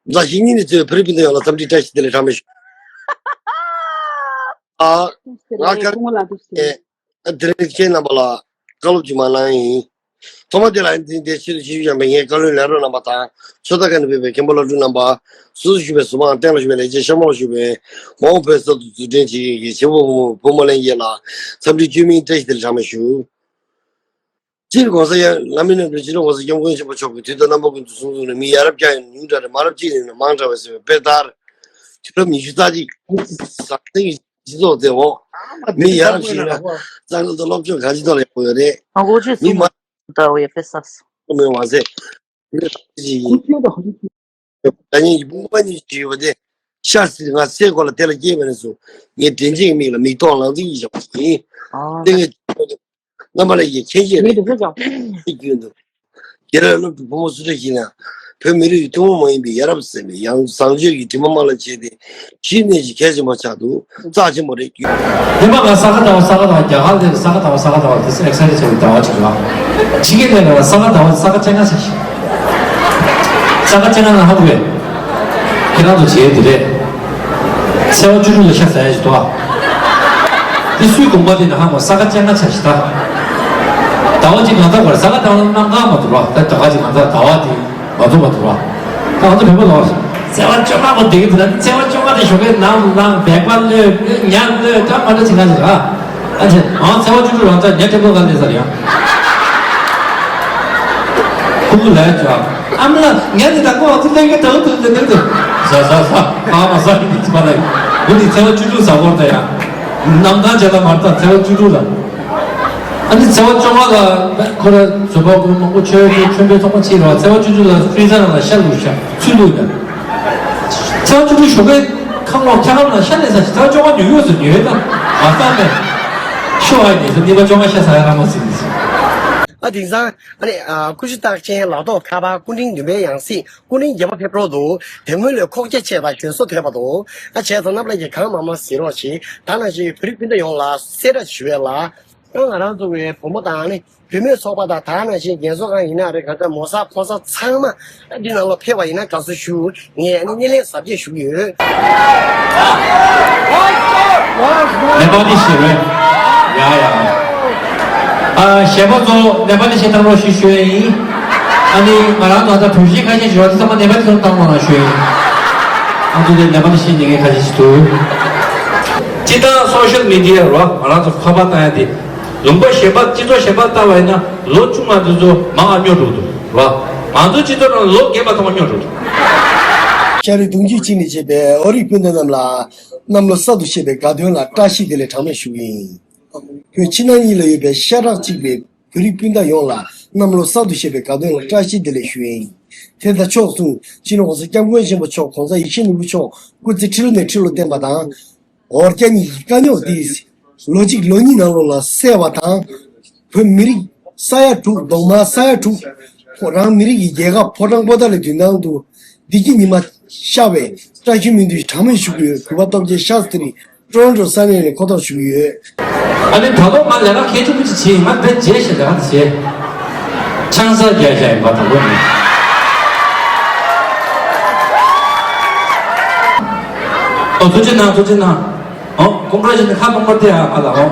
མཛའ་བཤེས་གཉེན་ནི་གཙོས་བོད་རིགས་སྤུན་ཟླ་ཡོངས་ལ་འཚམས་འདྲི་བཀྲ་ཤིས་བདེ་ལེགས་གྲངས་མེད་ཞུ། ཨ། ང་ཀར་ཨེ། དེ་རིང་ཁྱེད་རྣམ་པ་ལ་བཀའ་སློབ་ཅིག་མ་གནང་ཡིན། ཐོག་མ་དེ་ལ་འཛིན་དེ་ཕྱིར་ཞུ་ཡང་པའི་ངའི་བཀའ་བློན་ལས་རོགས་རྣམ་པ་དང་ཆོས་ད་ཀ་ནས་ཕེབས་པའི་མཁན་པོ་བླ་སྤྲུལ་རྣམ་པ། སུ་སུ་བཞུགས་པའི་ཟུར་མང་སྟེང་ལ་བཞུགས་པའི་ལས་བྱེད་ཤ་མོ་ལ་བཞུགས་པའི་མ་འོངས་བོད་ས་དུ་འཛུགས་སྐྲུན་བྱེད་མཁན་གྱི་བྱེད་པོ་བུ་མོ་ལྷན་རྒྱས་ལ་འཚམས་འདྲི་བཅོས་མིན་བཀྲ་ཤིས་བདེ་ལེགས་གྲངས་མེད་ཞུ། སྤྱིར་གོང་ས་ཡང་བླ་མའི་རྣམ་སྤྲུལ་སྤྱི་ནོར་གོང་ས་སྐྱབས་མགོན་ཆེན་པོ་མཆོག་གིས་དུས་དང་རྣམ་པ་ཀུན་ཏུ་གསུང་གསུང་ནས་མི་ཡ་རབས་བརྒྱ་ཡིན་ན་ཉུང་དྲགས་རེད། མ་རབས་གཅིག་ཡིན་ན་མང་དྲགས་པས་ཟེར་བའི་དཔེ་ལྟར། དུས་རབས་ཉི་ཤུ་རྩ་གཅིག་ཟང་ཟིང་གི་སྤྱི་ཚོགས་དེ་འོག་མི་ཡ་རབས་ཤིག་ཡིན་ན་རྩ་འགྲོ་དང་སློབ་སྦྱོང་གང་ཅི་ཐོག་ལ་ཡག་པོ་ཡོད་རེད། མི་མང་དྲགས་པས་ཟེར་མི་མ་ཟད། ད་ཉིད་ཀྱི་དཔུང་པ་གཉིས་ཀྱི་ཡོད་པ་དེ། ཤ་ཟེར་ང་སའི་གོ་ལ་དེ་ལ་སྐྱེས་པ་ནས་བཟུང་ངས་དྲན་རྗེས་ཀྱི་མིག་ལ་མིག་ཏོང་ལང་ཚིག་ཡིན་བཞག་པ་ཡིན། ལྟས་ངན་ རྣམ་པ་ལྷན་རྒྱས་མཁྱེན་བརྗོད་རེད། རྒྱུན་དུ། དེ་ལ་སློབ་ཕྲུག་ཕོ་མོ་སུ་འདྲ་ཞིག་ན། བོད་མི་རིགས་ཀྱི་ཐུན་མོང་མ་ཡིན་པའི་ཡ་རབས་ཟེར་བའི་ཡང་བཟང་སྤྱོད་ཀྱི་དྲི་མ་དམར་ལ་བྱས་ཏེ། ཕྱིའི་གནས་ཀྱི་གལ་ཆེན་པོ་ཆགས་འདུག་རྩ་ཆེན་པོ་རེད། དེ་མ་ང་ས་ག་ཟླ་བ་ས་ག་ཟླ་བ་རྒྱ་གར་ལས་ས་ག་ཟླ་བ་ས་ག་ཟླ་བ་དེ་ཚོ་ཨེག་སའི་ཊི་བྱས་པའི་ཟླ་བ་ཅིག་རེད་བ། ཕྱི་རྒྱལ་ལས་ལ་ས་ག་ཟླ་བ་ས་ག་བཅོ་ལྔ་ཆགས་ཤིང་། ས་ག་བཅོ་ལྔ་ལ་ཧ་གོ་བས། ཁྱེད་རང་ཚོ་བྱས་དེ་རེད། ཚེས་པ་བཅུ་དྲུག་ལ་ཤ་ཟ་ཡ་ཞིག་འདུག་ཨ། དེ་སུའི་དགོངས་པ་དེ་ན་ཧ་མ་ས་ག་བཅོ་ལྔ་ཆ་ཞིག་ད། ཟླ་བ་གཅིག་ང་ཚ་བར་ས་ག་ཟླ་བ་གནམ་གང་མ་འདུག་ར། ད་ཟླ་བ་གཅིག་ང་ཚ་ཟླ་བ་དེ་མ་འདུག་མ་འདུག་ར། ད་ང་ཚོ་བོད་པ་ལ་ཚེས་པ་བཅོ་ལྔ་པོ་བསྡད་ཀྱི་འདུག་ད་ཚེས་པ་བཅོ་ལྔ་དེ་ཞོགས་ཀས་ནམ་ལངས་བད་ཀ་གློད་ཉ་གློད་ད་མ་འདྲ་བྱེད་ང་ཞིག་ར། ཨ་ཅེ། ཨང་ཚེས་པ་བཅུ་དྲུག་རང་ཚ་ཉ་ཏྲེ་པོ་ག་ལས་ས་རེད་ཡ། ཁུ་ཁུ་ལས་ཅོ། ཨ་མ་ལ་ཉ་ནི་ད་ཁོ་ཨ་ཚོ་ལས་ཀ་དང་དུ་ལས་ནས་དུ། ཟ་ཟ་ཟ། ཨ་མ་ཟ་ནི་ཚ་ལ། འུ་ནི་ཚེས་པ་བཅུ་དྲུག་ཟ་གོ་ད་ཡ། ནམ་ཐང་ཇ་ད་མར་ད་ཚེས་པ་བཅུ་དྲུག་ལ། ཨ་ནི་ཚེས་པ་བཅོ་ལྔ་ལ་ཁོ་ར་བཟོ་པ་ཀུན་མང་པོ་ཆོས་ཀྱི་ཆོས་འབེལ་ཚོགས་པ་ཕྱིར་རོ། ཚེས་པ་བཅུ་དྲུག་ལ་ཧྥི་རི་ཛར་ནང་ལ་ཤ་བླུགས་ཤ་ཚུལ་བླུགས་ཡ། ཚེས་པ་བཅུ་དྲུག་ཞོགས་ཀས་ཁམས་ལོག་འཁྱག་ཁམས་ལ་ཤ་ལས་ས་ཞིག་ཚེས་པ་བཅོ་ལྔ་ཉོ་ཡོད་ཟེར་ཉོ་ཡོད་ད་མ་བསམ་པས། ཤོ་ཨ་ནི་ཟེར་ནི་པ་བཅོ་ལྔ་ཤ་ཟ་ཡ་ར་མ་ཟིན་ཟེར། ཨ་དེང་སང་ཨ་ནི་ཨ་ཀུ་ཤུ་རྟགས་ཅན་ལག་ཐོགས་ཁ་པར་སྐུ་ཕྲེང་བདུན་པའི་ཡང་སྲིད་སྐུ་ཕྲེང་བརྒྱད་པ་ཕེབས་འགྲོ་འདུག་དེ་སྔོན་ལས་ཁོག་རྒྱ་ཆེ་དང་གཞོན་བསོད་ཐོས་པ་འདུག་ཨ་བྱས་ཙང་རྣམ་པ་ལྷན་རྒྱས་གང་མང་མང་གཟིགས་རོགས་བྱེད། ད་ནང་བཞིན་བོད་རིགས་སྤུན་ཟླ་ཡོངས་ལ་གསལ་བསྒྲགས་ཞུ་བས་ལ། ང་རང་ཚོ་བའི་བུ་མོ་དང་ནི་བུད་མེད་ཚོགས་པ་དང་ད་ནང་བཞིན་རྒན་གསོ་ཁང་ཡིན་ན་རེད། ག་ཚ་མོ་གསར་ཕོ་གསར་ཚང་མ་འདི་ནང་ལ་ཕེབས་པ་ཡིན་ན་དགའ་བསུ་ཞུ། ངས་ནི་སྣེ་ལེན་གཟབ་རྒྱས་ཞུ་གི་ཡོད། ནེ་པ་ལི་ཞེས་པས། ཡ་ཡ། ཨ་གཞས་པ་ཚོ་ནེ་པ་ལི་གཞས་བཏང་རོགས་ཞུ་ཞུ་ཡས་ཡིན། ཨ་ནི་ང་རང་ཚོ་ད་བོད་གཞས་ཁ་ཤས་ཞུ་བ་དེ་ཚང་མ་ནེ་པ་ལི་ཚོ་བཏང་རོགས་གནང་ཞུ་ཡས་ཡིན། ཨ་ཚོ་དེ་ནེ་པ་ལི་གཞས་ཉན་མཁན་ཁ་ཤས་ཤིག་འདུག་སྤྱིར་བཏང་སོ་ཤལ་མི་ཌི་ཡ་རོ་ང་རང་ཚོ་ཁ་པར་བཏང་ཡ་དེ། ལུང་པ་གཞན་པ་སྤྱི་ཚོགས་གཞན་པ་ལྟ་བ་ཡིན་ན་ལོ་ཆུང་བ་དེ་ཚོ་མང་བ་སྨྱོ་འགྲོ་འདུག་ར། ང་ཚོ་སྤྱི་ཚོགས་ནང་ལོ་རྒན་པ་ཚང་མ་སྨྱོ་འགྲོ་འདུག་ཤ་རུས་གདུང་རྒྱུད་གཅིག་ནས་བྱས་པའི་བོད་རིགས་སྤུན་ཟླ་རྣམས་ལ་གནམ་ལོ་གསར་དུ་བཤད་པའི་དགའ་སྟོན་ལ་བཀྲ་ཤིས་བདེ་ལེགས་གྲངས་མེད་ཞུ་གི་ཡིན། བོད་ཕྱི་ནང་གཉིས་ལ་ཡོད་པའི་ཤ་ཁྲག་གཅིག་པའི་བོད་རིགས་སྤུན་ཟླ་ཡོངས་ལ་གནམ་ལོ་གསར་དུ་བཤད་པའི་དགའ་སྟོན་ལ་བཀྲ་ཤིས་བདེ་ལེགས་ཞུ་ཡིན། དེ་དང་ཕྱོགས་མཚུངས་སྤྱི་ནོར་༸གོང་ས་༸སྐྱབས་མགོན་ཆེན་པོ་མཆོག་༸གོང་ས་ཡིད་བཞིན་ནོར་བུ་མཆོག་སྐུ་ཚེ་ཁྲི་ལོ་ནས་ཁྲི་ལོ་བརྟན་པ་དང་། འོ་བརྒྱ་གཉིས་ཀྱི་དཀའ་རྙོག་འདི་ལོ་གཅིག་ལོ་གཉིས་ནང་ལོགས་ལ་སེལ་བ་དང་། བོད་མི་རིགས་ས་ཡ་དྲུག་གདོང་དམར་ས་ཡ་དྲུག་རང་མི་རིགས་ཀྱི་རྒྱལ་ཁབ་ཕོ་བྲང་པོ་ཏཱ་ལའི་མདུན་ཐང་དུ་བདེ་སྐྱིད་ཉི་མ་ཤར་བའི་བཀྲ་ཤིས་སྨོན་འདུན་གྲངས་མེད་ཞུ་གི་ཡོད། གུས་པ་སྟོབས་རྒྱལ་ཤཱ་སྟྲི། ཀྲོ་རོན་ཀྲོ་ས་གནས་ནས་གོ་ཐོས་ཞུ་གི་ཡོད། ཨ་ནི་ད་དུང་ང་ལས་ཀ་གལ་ཆེན་པོ་ཅིག་བྱས་ཡིན། ང་དེ་རྗེས་ཤིག་ལས་ཀ་དེ་བྱས། ཆང་ས་རྒྱག་བཞག་ཡིན་པ་དང་པོ་ནས། ཨོ་ཐུགས་རྗེ་གནང་། ཐུགས་རྗེ་གནང་། ཨོ་ཀོང་ཀྲ་ཅི་ནི་ཁ་སྟོང་པ་དེ་ཨ་ཕ་ལ་ཨོ།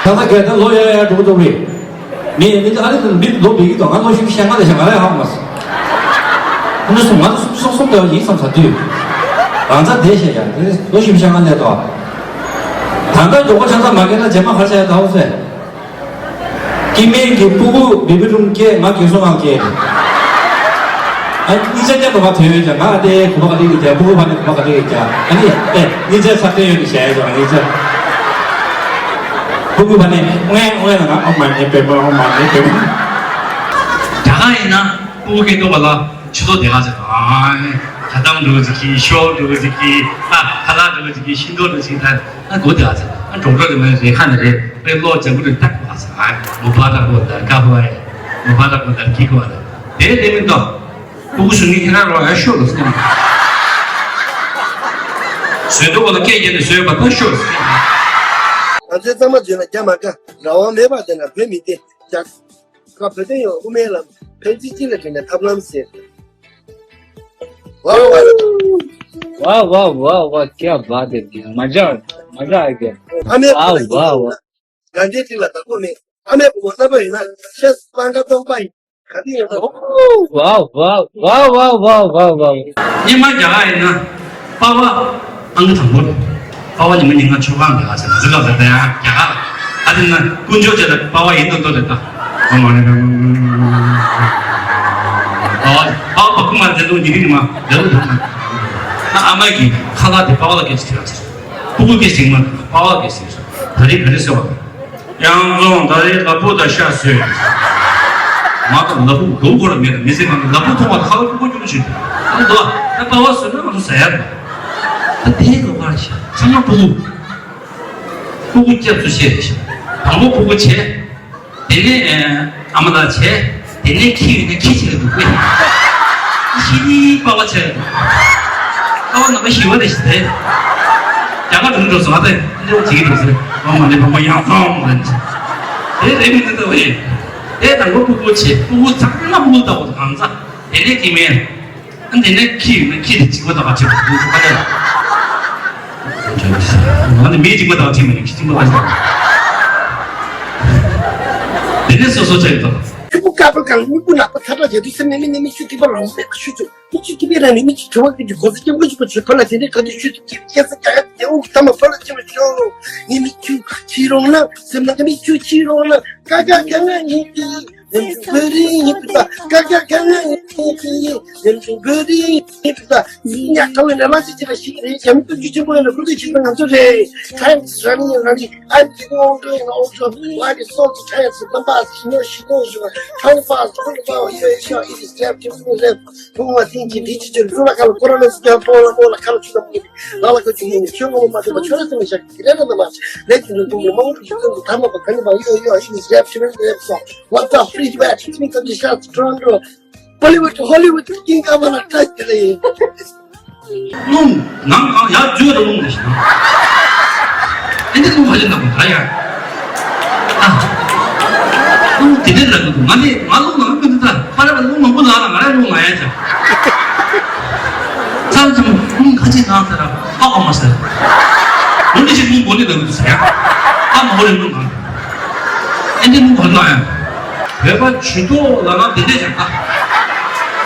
ད་ལྟ་གལ་ད་ལོ་ཡ་ཡ་འགྲོ་གི་འདུག་རེད། མི་མི་ཨ་རི་དུ་མི་ལོ་བི་གི་དོ་ང་ལོ་ཤུགས་ཤ་ང་ལ་ཤ་ང་ལ་ཧ་མ་སོང་། ཨ་ནི་སུ་ང་ལ་སུ་སོང་སོང་དེ་ཡིན་བསམ་ས་དུས། རང་ཚ་དེ་ཤ་ཡ་དེ་ལོ་ཤུགས་ཤ་ང་ལས་དོ། ད་ལྟ་མགྱོགས་པོ་ཆང་ས་མ་སྐྱེས་ན་རྗེས་མ་ཧར་ཤ་ཡ་ད་འོ་ཟེ། སྐྱེ་དམན་གྱི་སྤུ་གུ་བི་བི་རུམ་སྐྱེས་ང་གེ་སོང་ང་སྐྱེས། ཨ་གཉིས་ཆ་ཀྱང་གོ་བ་དོན་ཡོད་ཀྱང་ང་དེ་གོ་བ་ག་ལེ་ཡོད་ཀྱང་སྤུ་གུ་ཕ་ནས་གོ་བ་ག་ལེ་ཡོད་ཀྱང་ཨ་ནི་ཨེ་གཉིས་ཆ་ཚ་དོན་ཡོད་ནི་ཤ་ཡ་ཀྱང་གཉིས་ཆ། སྤུ་གུ་ཕ་ནས་ངས་ངས་ལ་ང་ཨོ་མ་ཉེ་པེ་མ་ཨོ་མ་ཉེ་པེ་མ། རྒྱ་གར་ཡིན་ན་སྤུ་གུ་སྐྱེ་འདུག་པ་ལ་ཆུ་ཚོད་དེ་ག་ཚོད་ཨ་ཁ་དམ་འགྲོ་གི་ཅིག་གིས་ཤོག་འགྲོ་གི་ཅིག་གིས་ཨ་ཁ་ལག་འགྲོ་གི་ཅིག་གིས་ཤིང་ཏོག་འགྲོ་ཅིག་ད་ཨ་སྒོ་དེ་ག་ཚོད་ཨ་འགྲོ་འགྲོ་དེ་མ་རེད་ཁ་ནས་རེད་པའི་ལོ་ལྗང་ཁུ་རེད་ཏག་ག་ཚོད་ཨ་མོ་བ་ཏག་གོ་ད་ཀ་བ་ཨེ་མོ་བ་ཏག་གོ་ད་ཀི་གོ་ཨ་དེ་ལས་མི་འདུག་སྤུ་གུ་བཟོ་མཁན་ཁྱེད་རང་རང་ཡང་ཤོར་ལ་སེམས། བཟོས་འདུག་ག་ལ་སྐད་རྒྱག་ནས་བཟོས་པ་ད་ཤོར་ལ་སེམས། ང་ཚོའི་གཙང་མ་བརྗོད་ན་རྒྱ་མ་དགའ་རང་དབང་མེད་པ་དེ་ན་བོད་མི་སྟེ་རྒྱ་དགའ་བོད་དོན་ཡོང་དབུ་མའི་ལམ་ཕན་ཚུན་གཅིག་ལ་དྲན་ནས་ཐབས་ལམ་ཟེར། ཝའོ་ཝའོ་ཝའོ་ཝའོ། ཀྱ་བ་དེ་མ་ཇ་མ་ཇ་ཨ་གེ། ཨ་མའི་ཝའོ་ཝའོ། དགའ་ལྡན་སྤྲིན་ལ་བདག་པོ་མེད། ཨ་མའི་བུ་མོ་རྣམ་པ་ཡིན་ན་ཤེས་སྤང་ཁ་སྟོང་པ་ཡིན། ག་དུས་ཡོང་ཐོག་ཝའོ་ཝའོ་ཝའོ་ཝའོ་ཝའོ་ཝའོ། སྔོན་མ་རྒྱ་གར་ཡིན་ན་པ་ཕ་ཨང་ཀི་དང་པོ་རེད། པ་ཕ་ཉི་མ་ཉིན་གང་ཆོ་ག་འདི་ག་ཟེར་ང་ཚོ་སྐབས་ལ་ད་ཡང་རྒྱ་གར་ཨ་དེ་ན་དཀོན་མཆོག་ཅེས་ལ་པ་ཕ་ཡིན་དང་དོ་རེད་ད། ཨ་མ་རེད་པ་ཕ་ཕ་ཀུ་མ་རེད་དོ་ཉི་རིག་ནི་མ་རེད་དོ་ད། ཨ་མ་གི་ཁ་ལག་དེ་པ་ཕ་ལ་སྐད་ཆ་དྲིས་པ་ཚེ། སྤུ་གུ་སྐད་ཆ་དྲིས་མ་པ་ཕ་ལ་སྐད་ཆ་དྲིས་ད་རེས་ག་རེ་ཟེར་བ། ཡང་རྫོང་ད་རེས་ལ་ཕུག་དང་ཤ་ཟོས། མ་དང་ལ་ཕུག་འགྲོ་དགོས་ར་མེད་ལ་མི་ཚེ་གང་ལ་ཕུག་མཐོང་བ་ཁ་ལ་ཕུག་གོ་རྒྱུ་ཞིག་ཨ་འདུག་ད་པ་ཕ་ཟོས་ན་ང་ཚོ་ཟ་ཡ་རེད། ད་དེའི་ལོ་ཁར་ཤ་ཚང་མ་སྤུ་གུ་སྤུ་གུ་སྐྱབས་སུ་བཤད་རེད་ཤ་དང་པོ་སྤུ་གུ་བྱས། དེ་ནས་ཨ་མ་ལགས་བྱས། དེ་ནས་ཁྱི་ཡིན་ན་ཁྱི་བྱེད་ཀྱི་འདུག་པས། ཤི་ནི་པ་བ་བྱས་འདུག། ཨ་བ་ནང་པ་ཞི་བ་རེ་ཞིག་དེ། རྒྱ་གར་འགྲོ་འགྲོ་སོང་ཨ། དེ་འདྲ་བྱེད་ཀྱི་འདུག་ཟེར། ཨ་མ་ནི་པ་བ་ཡང་ཚང་མ་རེད། དེ་རེད་མི་འདུག་ད་བས། དེ་དང་པོ་ཕྲུ་གུ་བྱས། ཕྲུ་གུ་ཚང་མ་ཕྲུ་གུ་ལྟ་བུ་གང་ཚ། དེ་ནས་ཁྱི་མེད། ཨ་འདི་ནས་ཁྱི་ཡིན་ན་ཁྱི་དེ་གཅིག་པ་དག་ཁྱི་མ་ཁྱི་གཅིག་པ་དག་ང་ནི་མི་གཅིག་པ་དག་ཁྱི་མ་ཡིན་གཅིག་པ་དག་དེ་ནས་སོ་སོ་བྱས་དང་། ཁྱི་པོ་དཀར་པོ་གང་མི་པོ་ནག་པོ་ཐ་ཐ་བྱས་དུས་སེམས་མེད་མི་ནི་མི་ཆུ་ཐིགས་པ་ལོང་མེད་པ་ཤུ་ཆུ་མི་ཆུ་ཐིགས་པའི་རང་ནི་མི་ཆུ་དྲི་བ་ཀུན་གྱི་གོ་ས་སྐྱེ་མགོ་ཆུ་པ་ཆུ་ཕ་ལ་དེ་ནས་ག་དུས་ཆུ་ཐིགས་ཀྱི་སྐྱེ་ས་རྒྱ་ཡ་དེ་དབུགས་ཐ་མ་ཕ་ལ་ཆེ་བ་ཤོ་ནི་མི་ཆུ་ཆི་རོང་ན་སེམས་ནང་གི་མི་ཆུ་ཆི་རོང་ན་ཀ་ཀ་ཀ་ང་ཡིན་གྱི། ཡང་ཅུང་བོད་རིགས་ཡིན་པ། ཀ་ཀ་ཀ་ང་ཡིན་གྱི། ཡང་ཅུང་བོད་རིགས་ཡིན་པ། ཉག་ཕྲ་བའི་ནང་ལ་ཅི་བྱེད་པ་ཞིག་རེད། ཡང་སྟོབས་ཤུགས་ཆེན་པོ་ཡིན་ན་ཁུ་ཚུར་ཆེན་པོ་ང་ཚོ་རེད། Thanks རང་ཉིད་རང་རིགས། I'm the only and also life is so chance the bus you know she knows you are trying fast twenty four years sure it is left to me left who was thinking did you do like a corona is going for all the color to the movie ལ་ལ་ཁ་ཆུ་ཡིན་ནི་ཁྱོད་ངོ་མ་མ་ཐུབ་པ་ཁྱོད་རང་ཚོ་མི་ཤག་གི་རེད་ན་མ་ལས་དེ་ནི་ཐུག་མི་མང་པོ་ཞིག་ཚོ་ཐ་མ་པ་ག་ནི་མ་ཡོད་ཡོད་ཨི་ནི་རེབ་ཤི་རེབ་སོ། What the free bad me to the shot Toronto Bollywood Hollywood ཀིང་ཀ་མ་ལ་ཏྲ་ཅི་རེད། རླུང་ནང་ནང་ཡར་འཛུལ་ར་རླུང་ནས་ཤི་ན། ཨེ་འདི་རླུང་ཧ་ཅང་ནག་པོ་ད་ཡ། ཨ། རླུང་དེ་འདྲ་ལ་འདུག་ང་ནི་ང་རླུང་ནང་མི་འདུག་ད་ཁ་ར་ལ་རླུང་མང་པོ་ལངས་ལ་ང་ར་རླུང་ལངས་ཡ་ཅག་ཚར་ཙམ་རླུང་ཁ་ཅིག་ནང་ཟེར་ར་ཨ་ཨ་མ་ཟེར། འོ་འདི་ཞིག་རླུང་གོ་ནི་ལ་འདུག་ཟེར་ཡ། ཨ་མ་འོ་རེ་རླུང་ནང་། ཨེ་འདི་རླུང་ག་ལ་ཡ། བོད་པ་ཇུས་གཏོགས་ལ་ན་དེ་འདྲས་ཀྱང་ད།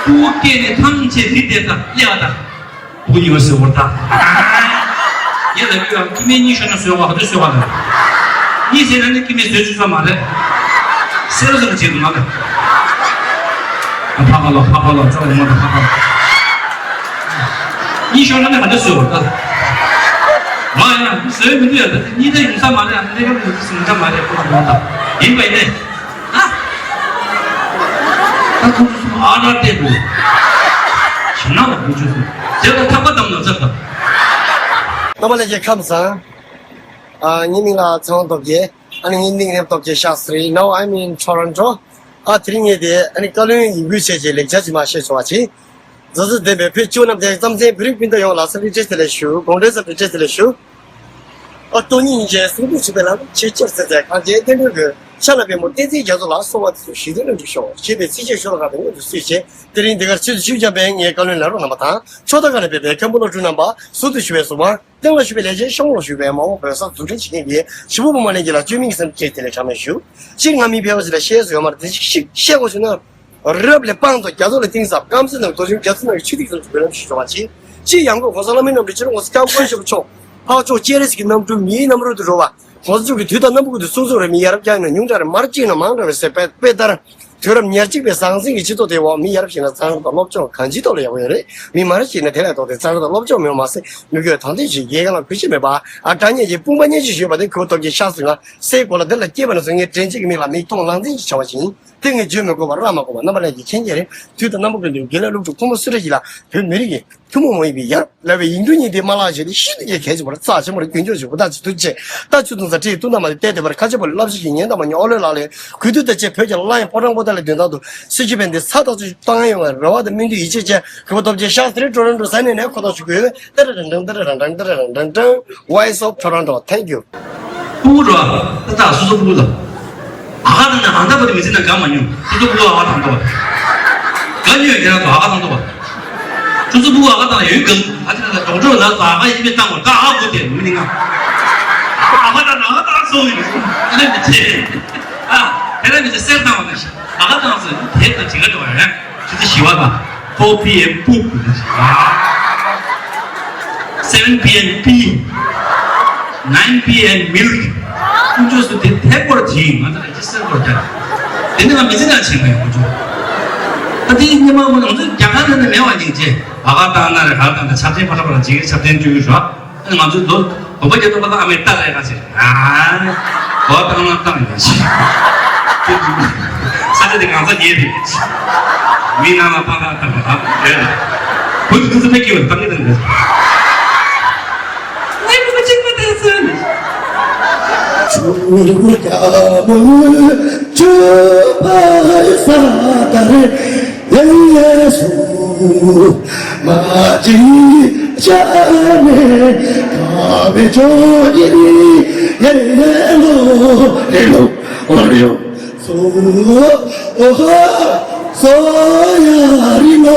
ཕྲུ་གུ་སྐྱེས་ནས་ཐང་ཆད་རི་དེ་ད་སླེ་བ་ད། བུ་ཉོ་ཟེར་བར་ད། ངས་ལབ་ཡོད་ཀྱི་མེད་གཉིས་ཤོར་ན་བཟོས་བ་ག་དུས་བཟོས་བ་ལ། གཉིས་ཟེར་ན་ནི་ཀི་མེད་བཟོས་བཅུག་ས་མ་རེད། སེ་ར་ཟེར་ན་བྱེད་དུ་མ་ལ། ཕ་ཁ་ལོ་ཕ་ཁ་ལོ་ཙག་ལ་མ་ད་ཕ་ཁ་ལོ། གཉིས་ཤོར་ན་ནི་ག་དུས་བཟོས་བ་ད། མ་ཡ་བཟོས་མི་འདུག་ཡ་ད་གཉིས་ད་ཡོང་ས་མ་རེད། ཨ་ནི་ཀ་མི་ཡོང་ས་མ་རེད་ཁོ་ལ་མ་ད་ཡིན་པ་ཡིན་ནས། ད་ཁོང་ཚོ་ཚང་མ་ཨ་ར་སྟེར་དགོས། ཞིང་ནང་ལ་དགོས་ཆོག་སོང་། དེ་ལ་ཐག་པ་བསྡམས་ན་ཚར་དང་། རྣམ་པ་ལྷན་རྒྱས་ཁམས་བཟང་། ཨ་ངའི་མིང་ལ་ཚེ་དབང་སྟོབས་རྒྱལ། ཨ་ནི་ངའི་ནིག་ནེམ་སྟོབས་རྒྱལ་ཤཱ་སྟྲི། Now I'm in Toronto. ཨ་དེ་རིང་ངས་དེ་ཨ་ནི་བཀའ་བློན་ཡིན་ཁུལ་བྱས་རྗེས་ལེགས་ཆ་ཅིག་མ་བཤད་ཆོག་པ་ཅིག་མཛའ་བརྩེ་ལྡན་པའི་བོད་སྤྱི་བོ་རྣམས་དང་རྩམ་ཟན་བོད་རིགས་སྤུན་ཟླ་ཡོངས་ལ་འཚམས་འདྲི་བཀྲ་ཤིས་བདེ་ལེགས་ཞུ། དགོང་དྲོའི་འཚམས་འདྲི་བཀྲ་ཤིས་བདེ་ལེགས་ཞུ། ཨ་སྟོང་ཉིད་སྙིང་རྗེ་གསུང་ཐུགས་ཆེན་པོའི་ལམ་ཆེས་ཆེར་གསལ་མཛད་གངས་ཅན་བསྟན་འགྲོའི་མགོན་ཤ་ལ་པདྨོ་བསྟན་འཛིན་རྒྱ་མཚོ་ལ་གསོལ་བ་འདེབས་སོ་ཞི་བདེ་ལ་འགྲུབ་ཤོག་ཞེས་པའི་ཚིགས་བཅད་ཤོ་ལོ་ཀ་དང་མཉམ་དུ་གསོལ་བྱས། དེ་རིང་འདི་གར་ཆེད་དུ་ཞུ་འབྱོར་པའི་ངའི་བཀའ་བློན་ལས་རོགས་རྣམ་པ་དང་ཕྱོགས་མཐའ་ཁག་ནས་ཕེབས་པའི་མཁན་པོ་སློབ་ཕྲུག་རྣམ་པ། ཟུར་དུ་བཞུགས་པའི་སྲུང་མ། སྟེང་ལ་བཞུགས་པའི་ལས་བྱེད། ཤོག་ངོས་ལ་བཞུགས་པའི་མ་འོངས་བོད་ས་འཛུགས་སྐྲུན་བྱེད་མཁན་གྱི་ཞི་བ་འབུམ་པ་ལྷན་རྒྱས་ལ་བཅོས་མིན་གྱི་སེམས་བསྐྱེད་བདེ་ལེགས་གྲངས་མེད་ཞུ། སྤྱིར་ང་མི་ཕལ་པ་ཅིག་ལ་བཤད་སྲོལ་ཡོད་མ་རེད། དེ་ཞིག་ཞིག་བཤད་དགོས་བྱུང་ན། རབ་ལས་དཔངས་མཛོད། རྒྱ་མཚོ་ལས་གཏིང་ཟབ། རྐང་མཛེས་ནང་རྡོ་ཆུང་། རྒྱ་མཚོ་ནང་གི་ཆུ་ཐིགས་ཙམ་དུ་འབུལ་ལམ་ཞུ་ཆོག་པ་ཅིག་སྤྱིར་ཡང་སྒོས་༸གོང་ས་ལྷ་མོའི་རྣམ་འཕྲུལ་སྤྱི་ནོར་༸གོང་ས་༸སྐྱབས་མགོན་ཆེན་པོ་མཆོག་འཕགས་མཆོག་སྤྱན་རས་གཟིགས་ཀྱི་རྣམ་འཕྲུལ་མིའི་རྣམ་རོལ་དུ་འགྲོ་བ། ༸གོང་ས་མཆོག་གིས་དུས་དང་རྣམ་པ་ཀུན་ཏུ་གསུང་གསུང་རེ། མི་ཡ་རབས་བསྐྱངས་ན་ཉུང་དྲགས་རེ། མར་གཅིག་ན་མང་དྲགས་རེ་ཟེར་བའི་དཔེ་ལྟར། དུས་རབས་ཉེར་གཅིག་པའི་ཟང་ཟིང་གི་སྤྱི་ཚོགས་དེའི་འོག་མི་ཡ་རབས་ཤིག་ན་ཚན་རིག་དང་སློབ་སྦྱོང་གང་ཅིའི་ཐོག་ལ་ཡག་པོ་ཡོད་རེད། མི་མང་རབས་ཤིག་ན་དེ་ལས་ལྡོག་སྟེ་ཚན་རིག་དང་སློབ་སྦྱོང་མེད་པ་མ་ཟད། མི་རྒོད་དང་དེ་བཞིན་རྒྱལ་ཁ་ལ་གུས་ཞབས་མེད་པ། ཨ་དྲ་ཉེ་ཀྱི་དཔུང་པ་ཉེ་ཅིག་ཡོད་པ་དེ་གུ་སྟོབས་ཀྱི་ཤ་ཟིན་ང་སའི་གོ་ལ་དེ་ལ་སྐྱེས་པ་ན་སོང་ངས་དྲན་གཅིག་གི་མི་ལ་མིག་མཐོང་ལག་འཛིན་གྱི་བྱ་བ་ཞིག་ཡིན། དེ་ངས་བརྗོད་མི་དགོས་པ་རག་མ་དགོས་པ་རྣམ་པ་ལྷན་རྒྱས་མཁྱེན་གྱི་རེད། དུས་དང་རྣམ་པ་ཀུན་ཏུ་དགེ་ལས་སློབ་ཕྲུག་ཕོ་མོ་སུ་རེ་ཡིན་ལ་བོད་མི་རིགས་ཀྱི་ཐུན་མོང་མ་ཡིན་པའི་ཡ་རབས་ལབ་པའི་ཡིག་འབྲུ་གཉིས་དེ་མ་བརླག་བྱས་ཏེ་ཤིན་ཏུ་ཀྱང་གལ་ཆེན་པོ་རེད། རྩ་ཆེན་པོ་རེད། རྒྱུན་འཁྱོངས་བྱེད་དགོས། ད་ཅི་ཐུགས་རྗེ་ཆེ། ད་ཆུ་འཐུང་ས་བྲིས་བཏུང་ད་མ་རེད། བལྟས་བསྡད་པར་ཁ་ཆེ་པོ་ལ་བསླབ་བྱ་ཞིག་ཉན་ད་མ་ཉོ་ཨོ་ལོས་ལག་ལས་གུས་འདུད་ད་ཆེ་བོད་ཀྱི་ལ་ཡང་ཕོ་བྲང་པོ་ཏ་ལས་དོན་དག་ཏུ་སྲི་ཞུ་ཕན་བདེ་ས་ཐག་ཆོད་བཏང་ཡོང་བའི་རེ་བ་དང་སྨོན་འདུན་ཡིད་ཆེས་བཅས་གུས་པ་སྟོབས་རྒྱལ་ཤཱ་སྟྲི་ཊོ་རོན་ཊོ་ས་གནས་ནས་ཁོ་ཐག་ཞུ་གི་ཡོད། ཏེ་ར་རང་རང་ཏེ་ར་རང་རང་ཏེ་ར་རང་རང་རང་། Voice of Toronto. Thank you. སྤུ་གུ་འགྲོ་ཨ། ད་ད་སོ་སོ་སྤུ་གུ་ལ། ཨ་ཁ་དང་ནི་ཨ་མདའ་བ་དེ་མི་ཚེ་ན་དགའ་མ་མྱོང་། སོ་སོ་སྤུ་གུ་ཨ་ཁ་དང་འགྲོ་བ། དགའ་མྱོང་ཡོད་ཁྱེད་རང་ཚོ་ཨ་ཁ་དང་འགྲོ་བ། སོ་སོ་སྤུ་གུ་ཨ་ཁ་དང་ཡོད་གང་ཨ་ཅེ་ན་ད་ཌོག་ཊར་ལ་ཨ་ཁ་ཡིན་པའི་བཏང་བ་ད་ཨ་ཁུ་དེ་མི་ནི་ང་། ཨ་ཁ་དང་ཨ་ཁ་དང་སོ་ཡིན་ཨ་ནི་མི་ཚེ། ཨ་དེ་ལ་མི་ཚེ་གསེར་བཏང་བ་ནི་ཨ་ཁ་དང་སོ་དེ་དང་ཇི་ག་འགྲོ་བ་ཡང་ཆུ་ཚོད་བཞི་བ་དང་four p.m. poop. seven p.m. pee. nine p.m. milk. ཁོང་ཚོས་སུ་དེ་ཐད་སྐོར་དེ་ང་ཚོ་ལ་ཅི་སེར་སྐོར་རྒྱག་དེ་ནི་ང་མི་ཚེ་ནང་བྱེད་མ་ཡོང་ཁོང་ཚོ། ད་དེ་ཉི་མ་མོ་ང་ཚོ་རྒྱ་གར་ནང་ནས་མེད་པ་ཉིན་བྱས་ཨ་ཁ་བཏང་ན་རེ་ག་རེ་བཏང་ན་ཆབ་ཆེན་ཕ་ཁྲ་པ་ལ་ཇི་གེ་ཆབ་ཆེན་བཅོས་ཀྱི་ཞོག་ང་ཚོའི་ལོ་དགོན་པ་རྒྱ་མཚོ་པ་ལ་ཨ་མའི་རྟ་ལས་ཀ་ཟེར། ཨ་ནི་གོ་བཏང་ན་བཏང་ཡོད་ཟེར། ས་ཆ་དེ་གང་ས་རྒྱས་རེད། མི་ནང་ལ་བཏང་ན་བཏང་ན་ཡོད་རེད། བུ་དེ་ཚོ་མི་སྐྱིད་པ་བཏང་གི་བཏང་གི་རེད། ངའི་བུ་གཅིག་པ་དེ་ཚོ་ནི། ཆུ་ཕ་ས་ད་རེ་ཡེ་སུ་མ་ཅི་ཅ་ནེ་ཁ་བེ་ཅོ་ཡེ་རི་ཡེ་ལོ་རེ་ལོ་ཨོ་རེ་ཡོ། སོ་ཧ་སོ་ཡ་རི་ལོ་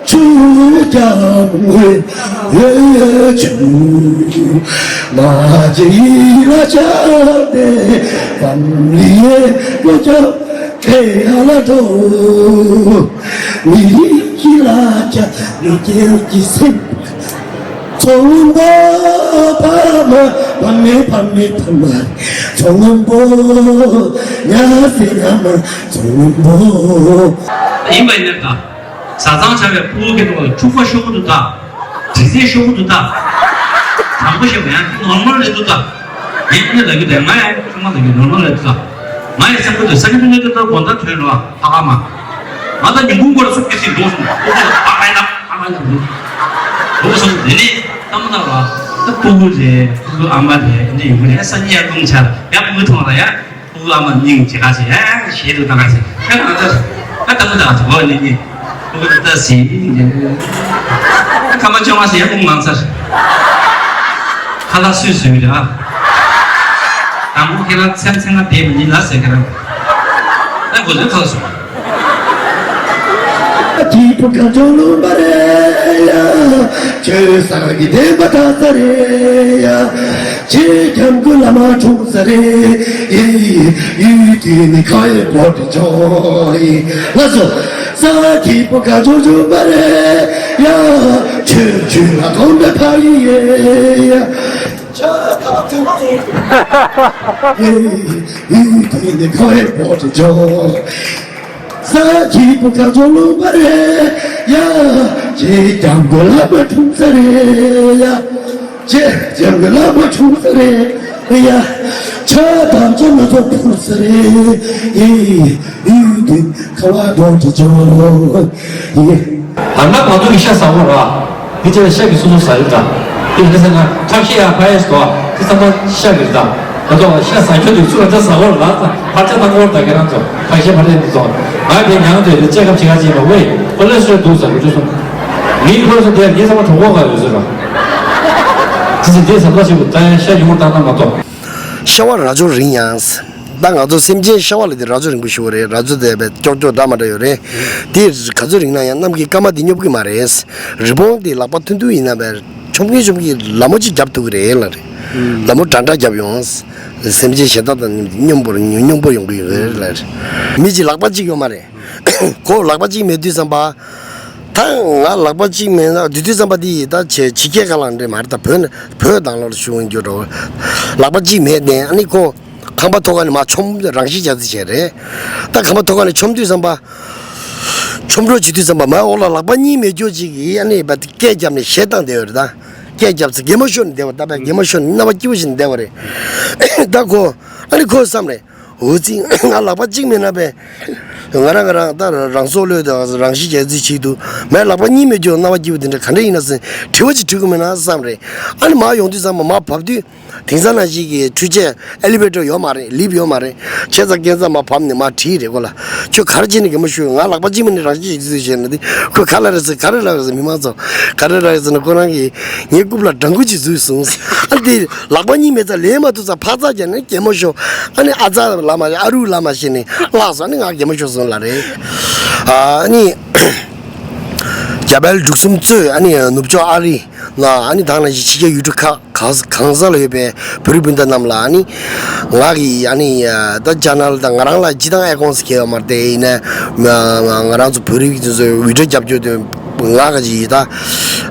ཆུ་ཀྱང་ངོས་ཡོད་ཆུ་མ་ཇི་ལ་ཆ་དེ་བམ་ལི་ཡེ་ཀོ་ཅོ་ཁེ་ཡ་ལ་དོ་མི་རིགས་ཀྱི་ལ་ཆ་མི་སྐྱེ་གི་སེམས། ཚོང་པ་ཕ་མ་ཕ་མའི་ཕ་མའི་ཕ་མ། ཚོང་པོ་ཉ་སེ་ཉ་མ་ཚོང་པོ། ཡིན་པ་ཡིན་ན་ད། བཟའ་ཚང་བྱ་བའི་ཕྲུ་གུ་གི་ཐོག་ལ་འཁྲུག་པ་ཤོར་གི་འདུག་ད། དྲི་རྩད་ཤོར་གི་འདུག་ད། དྲང་པོ་བཤད་པ་ཡང་ནོར་མལ་རེད་འདུག་ད། ངས་ཨ་ནི་ལབ་ཀྱི་འདུག་ང་ཡང་ཆུང་མ་ལབ་ཀྱི་ནོར་མལ་རེད་འདུག་ད། ང་ཡང་སེམས་ཁུར་དུ་ས་ཆ་ཕུ་ནུ་ཏེ་ད་དགོང་དག་ཐོན་རོགས་ཨ་ཕ་ག་མ། ང་ད་ཉིན་གུང་སྐོར་སུ་ཕི་སི་འགྲོ་སོང་ཨོ་ཁེ་ཨ་ཨ་ཨ་ཨ་ཨ་འགྲོ་སོང་། དེ་ནས་ལྟ་མ་ལྟ་བ་ད་སྤུ་གུ་རེད་སྤུ་གུ་ཨ་མ་རེད་འདི་ཡོང་གི་རེད། སང་ཉིན་ཡར་ཀླུང་ཆར་ཡར་སྤུ་གུ་མཐོང་ལ་ཡ། སྤུ་གུ་ཨ་མ་སྙིང་རྗེ་ཁ་ཞེ་ཡ་ཞེ་དུ་ད་ཁ་ཞེ་ཁ་ང་ད་ཁ་ད་མ་ད་གོ་ནི་ནི་སྤུ་གུ་ད་ད་སི་ཁ་མ་ཅོ་མ་ཞེ་ཡ་ཀླུང་མང་ཚར་ཁ་ལ་སུས་སུས་ར་དང་པོ་ཁེ་ལ་ཚན་ཚན་ལ་བསྡད་མི་ཉིད་ལ་ཟེར་ཁ་ར་ད་གོ་ཚོད་ཁ་ལ་སུ། སྐྱིད་པོ་ག་ཚོད་ལུང་པ་རེད་ཡ། ཆོས་བཟང་གི་བདེན་པ་ད་ས་རེད་ཡ། ཆེ་སྐྱབས་མགོན་བླ་མ་འཁྲུངས་ས་རེད་ཡེ། ཡུལ་དེ་ནི་ཁ་ཡེ་བོ་དེ་ཆོ་ཡེ། ལགས་སོ། ས་སྐྱིད་པོ་ག་ཚོད་བྱུང་པ་རེད་ཡ། ཆོས་ཆོས་ལ་གོམ་པ་ཕ་ཡི་ཡེ་ཡ། ཆ་ཐག་ཐུང་ཐུང་ཡེ། ཡུལ་དེ་ནི་ཁ་ཡེ་བོ་དེ་ཆོ། ས་སྐྱིད་པོ་ག་ཚོད་ལུང་པ་རེད་ཡ། ཆེ་སྐྱབས་མགོན་བླ་མ་འཁྲུངས་ས་རེད་ཡ། ཆེ་སྐྱབས་མགོན་བླ་མ་འཁྲུངས་ས་རེད་ཡ། ཆ་ཐམས་ཅད་ང་ཚོ་འཕུར་ས་རེད་ཡ། ཡུལ་དེ་ཁ་བ་འགྲོ་དྲི་ཆོ་ཡེ། ད་ང་མ་འདུག་གི་ཤ་ཟ་བོ་ར། འདི་ཆ་ལ་ཤ་གི་སོ་སོ་ཟ་ཡོད་ད། འདི་ལ་ཟེར་ན་ཁྲག་ཤེད་ཡག་ཕ་ཡས་སོ། འདི་ཚང་མ་ཤ་གི་རེད་ད། ད་ཐོག་ཤ་ཟ་ཁྱོད་དུ་ཚུར་ལ་ད་ཟ་བོ་ར་ད། ཕར་ཆ་ད་ཀོར་ད་གེ་རང་ཚོ་ཁྲག་ཤེད་མ་རེད་འདི་ཚོ། ང་དེ་ཉང་དུ་རེད་ཅེ་ཁབ་བྱེད་ག་ཅེས་པ་ཝེ་ཁོ་ལེ་སོ་འདུག་ཟ་གི་ཚོ། མི་ཁོ་སོ་དེ་ངས་ཚང་མ་གྲོགས་པོ་ག་ཡོད་ཟེར་ར། ཅི་ཟེར་དེ་ཟ་ད་ཆེ་བོ་ད་ཡང་ཤ་ཡོང་ད་ན་མ་གཏོགས། ཤ་བ་རྭ་ཅོ་རིང་ཡང་། ད་ང་ཚོ་སེམས་ཅན་ཤ་བ་ལ་དེ་རྭ་ཅོ་རིང་པོ་ཞིག་རེད། རྭ་ཅོ་དེ་བས་ཀྱོག་ཀྱོག་འདྲ་མ་འདྲ་ཡོད་རེད། དེ་ག་ཚོད་རིང་ན་ཡང་གནམ་གྱི་སྐར་མ་དེ་སྙོབ་གི་མ་རེད། རི་བོང་དེ་ལག་པ་ཐུང་ཐུང་ཡིན་ན་བས་ཆོམ་གིན་ཆོམ་གིན་ལ་མོ་གཅིག་རྒྱབ་ཐུབ་ཀྱི་རེད་ལ་རེད། ལ་མོ་འདྲ་འདྲ་རྒྱབ་ཡོང་། སེམས་ཅན་གཞན་དག་དང་མཉམ་པོར་སྙོམས་པོ་ཡོང་གི་ཡོད་རེད་ལ་རེད། མི་གཅིག་ལག་པ་གཅིག་ཡོད་མ་རེད། ཁོ་ལག་པ་གཅིག་མེད་དུས་ཙམ་པ། ད་ང་ལག་པ་གཅིག་མེད་ན་དུས་དུས་ཙམ་པ་དེ་ཡིས་ད་ཆེ་ཕྱི་རྒྱལ་ཁག་ལ་འདྲེ་མ་རེད། ད་བོད་ནས་བོད་དང་ལོར་བྱུང་རྒྱུ་འགྲོ། ལག་པ་གཅིག་མེད་ནས་ཨ་ནི་ཁོ་ཁང་པ་ཐོག་ཁ་ནས་མ་ཆོམ་རང་ཤི་རྒྱག་རྩིས་བྱས་རེད། ད་ཁང་པ་ཐོག་ཁ་ནས་ཆོམ་དུས་ཙམ་པ། ཆོམ་རོགས་བྱེད་དུས་ཙམ་པ་མ་འོག་ལ་ལག་པ་གཉིས་མེད་རྒྱུ་གཅིག་གིས་ཨ་ནི་བ་སྐད་བརྒྱབ་ནས་གཞས་བཏང་བསྡད་ཡོད་རེད། ད་སྐད་བརྒྱབ་ཚེ་གད་མོ་ཤོར་ནས་བསྡད་པ། ད་བས་གད་མོ་ཤོར་ནས་རྣ་བ་སྐྱིད་པོ་བྱས་ནས་བསྡད་པ་རེད། ད་ཁོ་ཨ་ནི་ཁོས་བསམ་རེད། འོ་ཙི། ང་ལག་པ་གཅིག་མེད་ན་པས། ང་རང་ང་རང་ད་རང་སྲོག་བློས་དང་རང་ཤི་རྒྱག་རྩིས་བྱེད་དུ་མེད། ལག་པ་གཉིས་མེད་རྒྱུ་རྣ་བ་སྐྱིད་པོ་དེ་འདྲ་ག་འདྲ་ཡིན་ན་ཟེར་དྲི་བ་ཅིག་དྲི་དགོས་མེད་ན་བསམ་རེད། ཨ་ནི་མར་ཡོང་དུས་ཙམ་པ་མར་བབས་དུས་དེང་སང་ནང་བཞིན་གྱི་འཕྲུལ་ཆས་ཨེ་ལི་ཝེ་ཊར་ཡོད་མ་རེད། ལིབ་ཡོད་མ་རེད། བྱས་ཙང་ཁྱད་མཚར་མར་བབས་ནས་མར་དྲིས་རེད། ཁོ་ལ་ཁྱོད་ག་རེ་བྱས་ནས་གད་མོ་ཤོར། ང་ལག་པ་གཅིག་མེད་ནས་རང་ཤི་རྒྱག་རྩིས་བྱས་ན་དེ་ཁོས་ག་ལ་རེད་ཟེར། ག་རེ་ལ་རེད་ཟེར། མི་མང་ཚོ་ག་རེ་ལ་རེད་ཟེར་ན་ཁོ་རང་གིས་ངའི་རྐུབ་ལ་སྦྲང་ཁུ་ཅིག་འཛུལ་སོང་ཟེར། ཨ་ནི་དེ་ལག་པ་གཉིས་མེད་ཙང་ལེན་མ་ཐུབ་ཙང་ཕར་ཚག་བརྒྱབ་ནས་གད་མོ་ཤོར། ཨ་ནི་ཨ་ཙ་ལ་མ་ཨ་རུ་ལ་མ་ཤེས་ནས་བརླགས་སོང་། ཨ་ནི་ང་གད་མོ་ཤོར་སོང་ལ་རེད། ཨ་ནི་རྒྱ་བལ་འབྲུག་གསུམ་གཙོས་ཨ་ནི་ནུབ་ཕྱོགས་ཨ་རི་ལ་ཨ་ནི་ད་ནང་བཞིན་ཕྱི་རྒྱལ་ཡུལ་གྲུ་ཁག་གང་གང་ས་ལ་ཡོད་པའི་བོད་རིགས་སྤུན་ཟླ་རྣམས་ལ་ཨ་ནི་ང་གི་ཨ་ནི་ད་ཅེ་ནལ་དང་ང་རང་ལ་སྤྱི་བཏང་ཨེ་ཁོང་ཟེར་མཁན་ཡོད་མ་རེད། དེ་ཡིན་ན་ང་རང་ཚོ་བོད་རིགས་དེ་ཚོའི་འུད་སྒྲ་རྒྱབ་སྐྱོར་དེ། ང་ག་ཅིག་ཡིན་ད།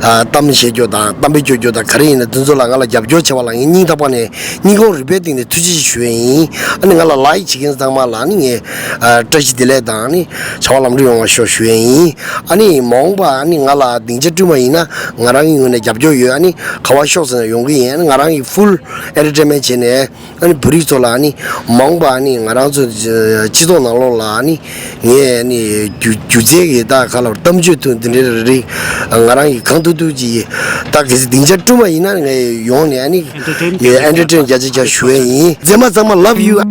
གཏམ་བཤད་རྒྱུ་དང་གཏམ་དཔེ་སྐྱོར་རྒྱུ་དང་ག་རེ་ཡིན་ན་དེ་ཚོ་ལ་ང་ལ་རྒྱབ་སྐྱོར་བྱས་པ་ལ་ངས་སྙིང་ཐག་པ་ནས་སྙིང་ཁོང་རུས་པའི་གཏིང་ནས་ཐུགས་རྗེ་ཆེ་ཞུ་ཡས་ཡིན། ཨ་ནི་ང་ལ་ལའིཀ་བྱེད་མཁན་ཚང་མ་ལ་ཨ་ནི་ངས་བཀྲ་ཤིས་བདེ་ལེགས་དང་ཨ་ནི་བྱ་བ་ལམ་འགྲོ་ཡོང་བ་ཤོག་ཞུ་ཡས་ཡིན། ཨ་ནི་མ་འོངས་པ་ཨ་ནི་ང་ལ་སྡིངས་ཆ་བསྐྲུན་པ་ཡིན་ན་ང་རང་གི་ངོས་ནས་རྒྱབ་སྐྱོར་ཡོད། ཨ་ནི་ག་བ་ཤོག་ཟེར་ན་ཡོང་གི་ཡིན། ཨ་ནི་ང་རང་གི་ཕུལ་ཨེན་ཊར་ཊེན་མེན་ཊི་བྱས་ནས། ཨ་ནི་བོད་རིགས་ཚོ་ལ་ཨ་ནི་མ་འོངས་པ་ཨ་ནི་ང་རང་ཚོ་སྤྱི་ཚོགས་ནང་ལོགས་ལ་ཨ་ནི་ངས་ཨ་ནི་སྒྱུ་སྒྱུ་རྩལ་གྱི་ད་ག་ལ་གཏམ་བརྗོད་དུ་འདི་འདྲའི་རིགས་ང་རང་གིས་གང་ཐུབ་ཐུབ་ཀྱིས་ད་གལ་སྲིད་སྡིངས་ཆ་བསྐྲུན་པ་ཡིན་ན་ངས་ཡོང་ནས་ཨ་ནི་ངས་ཨེན་ཊར་ཊེན་རྒྱ་ཆེ་རྒྱ་ཞུ་ཡས་ཡིན། མཛེས་མ་ཚང་མ་love you།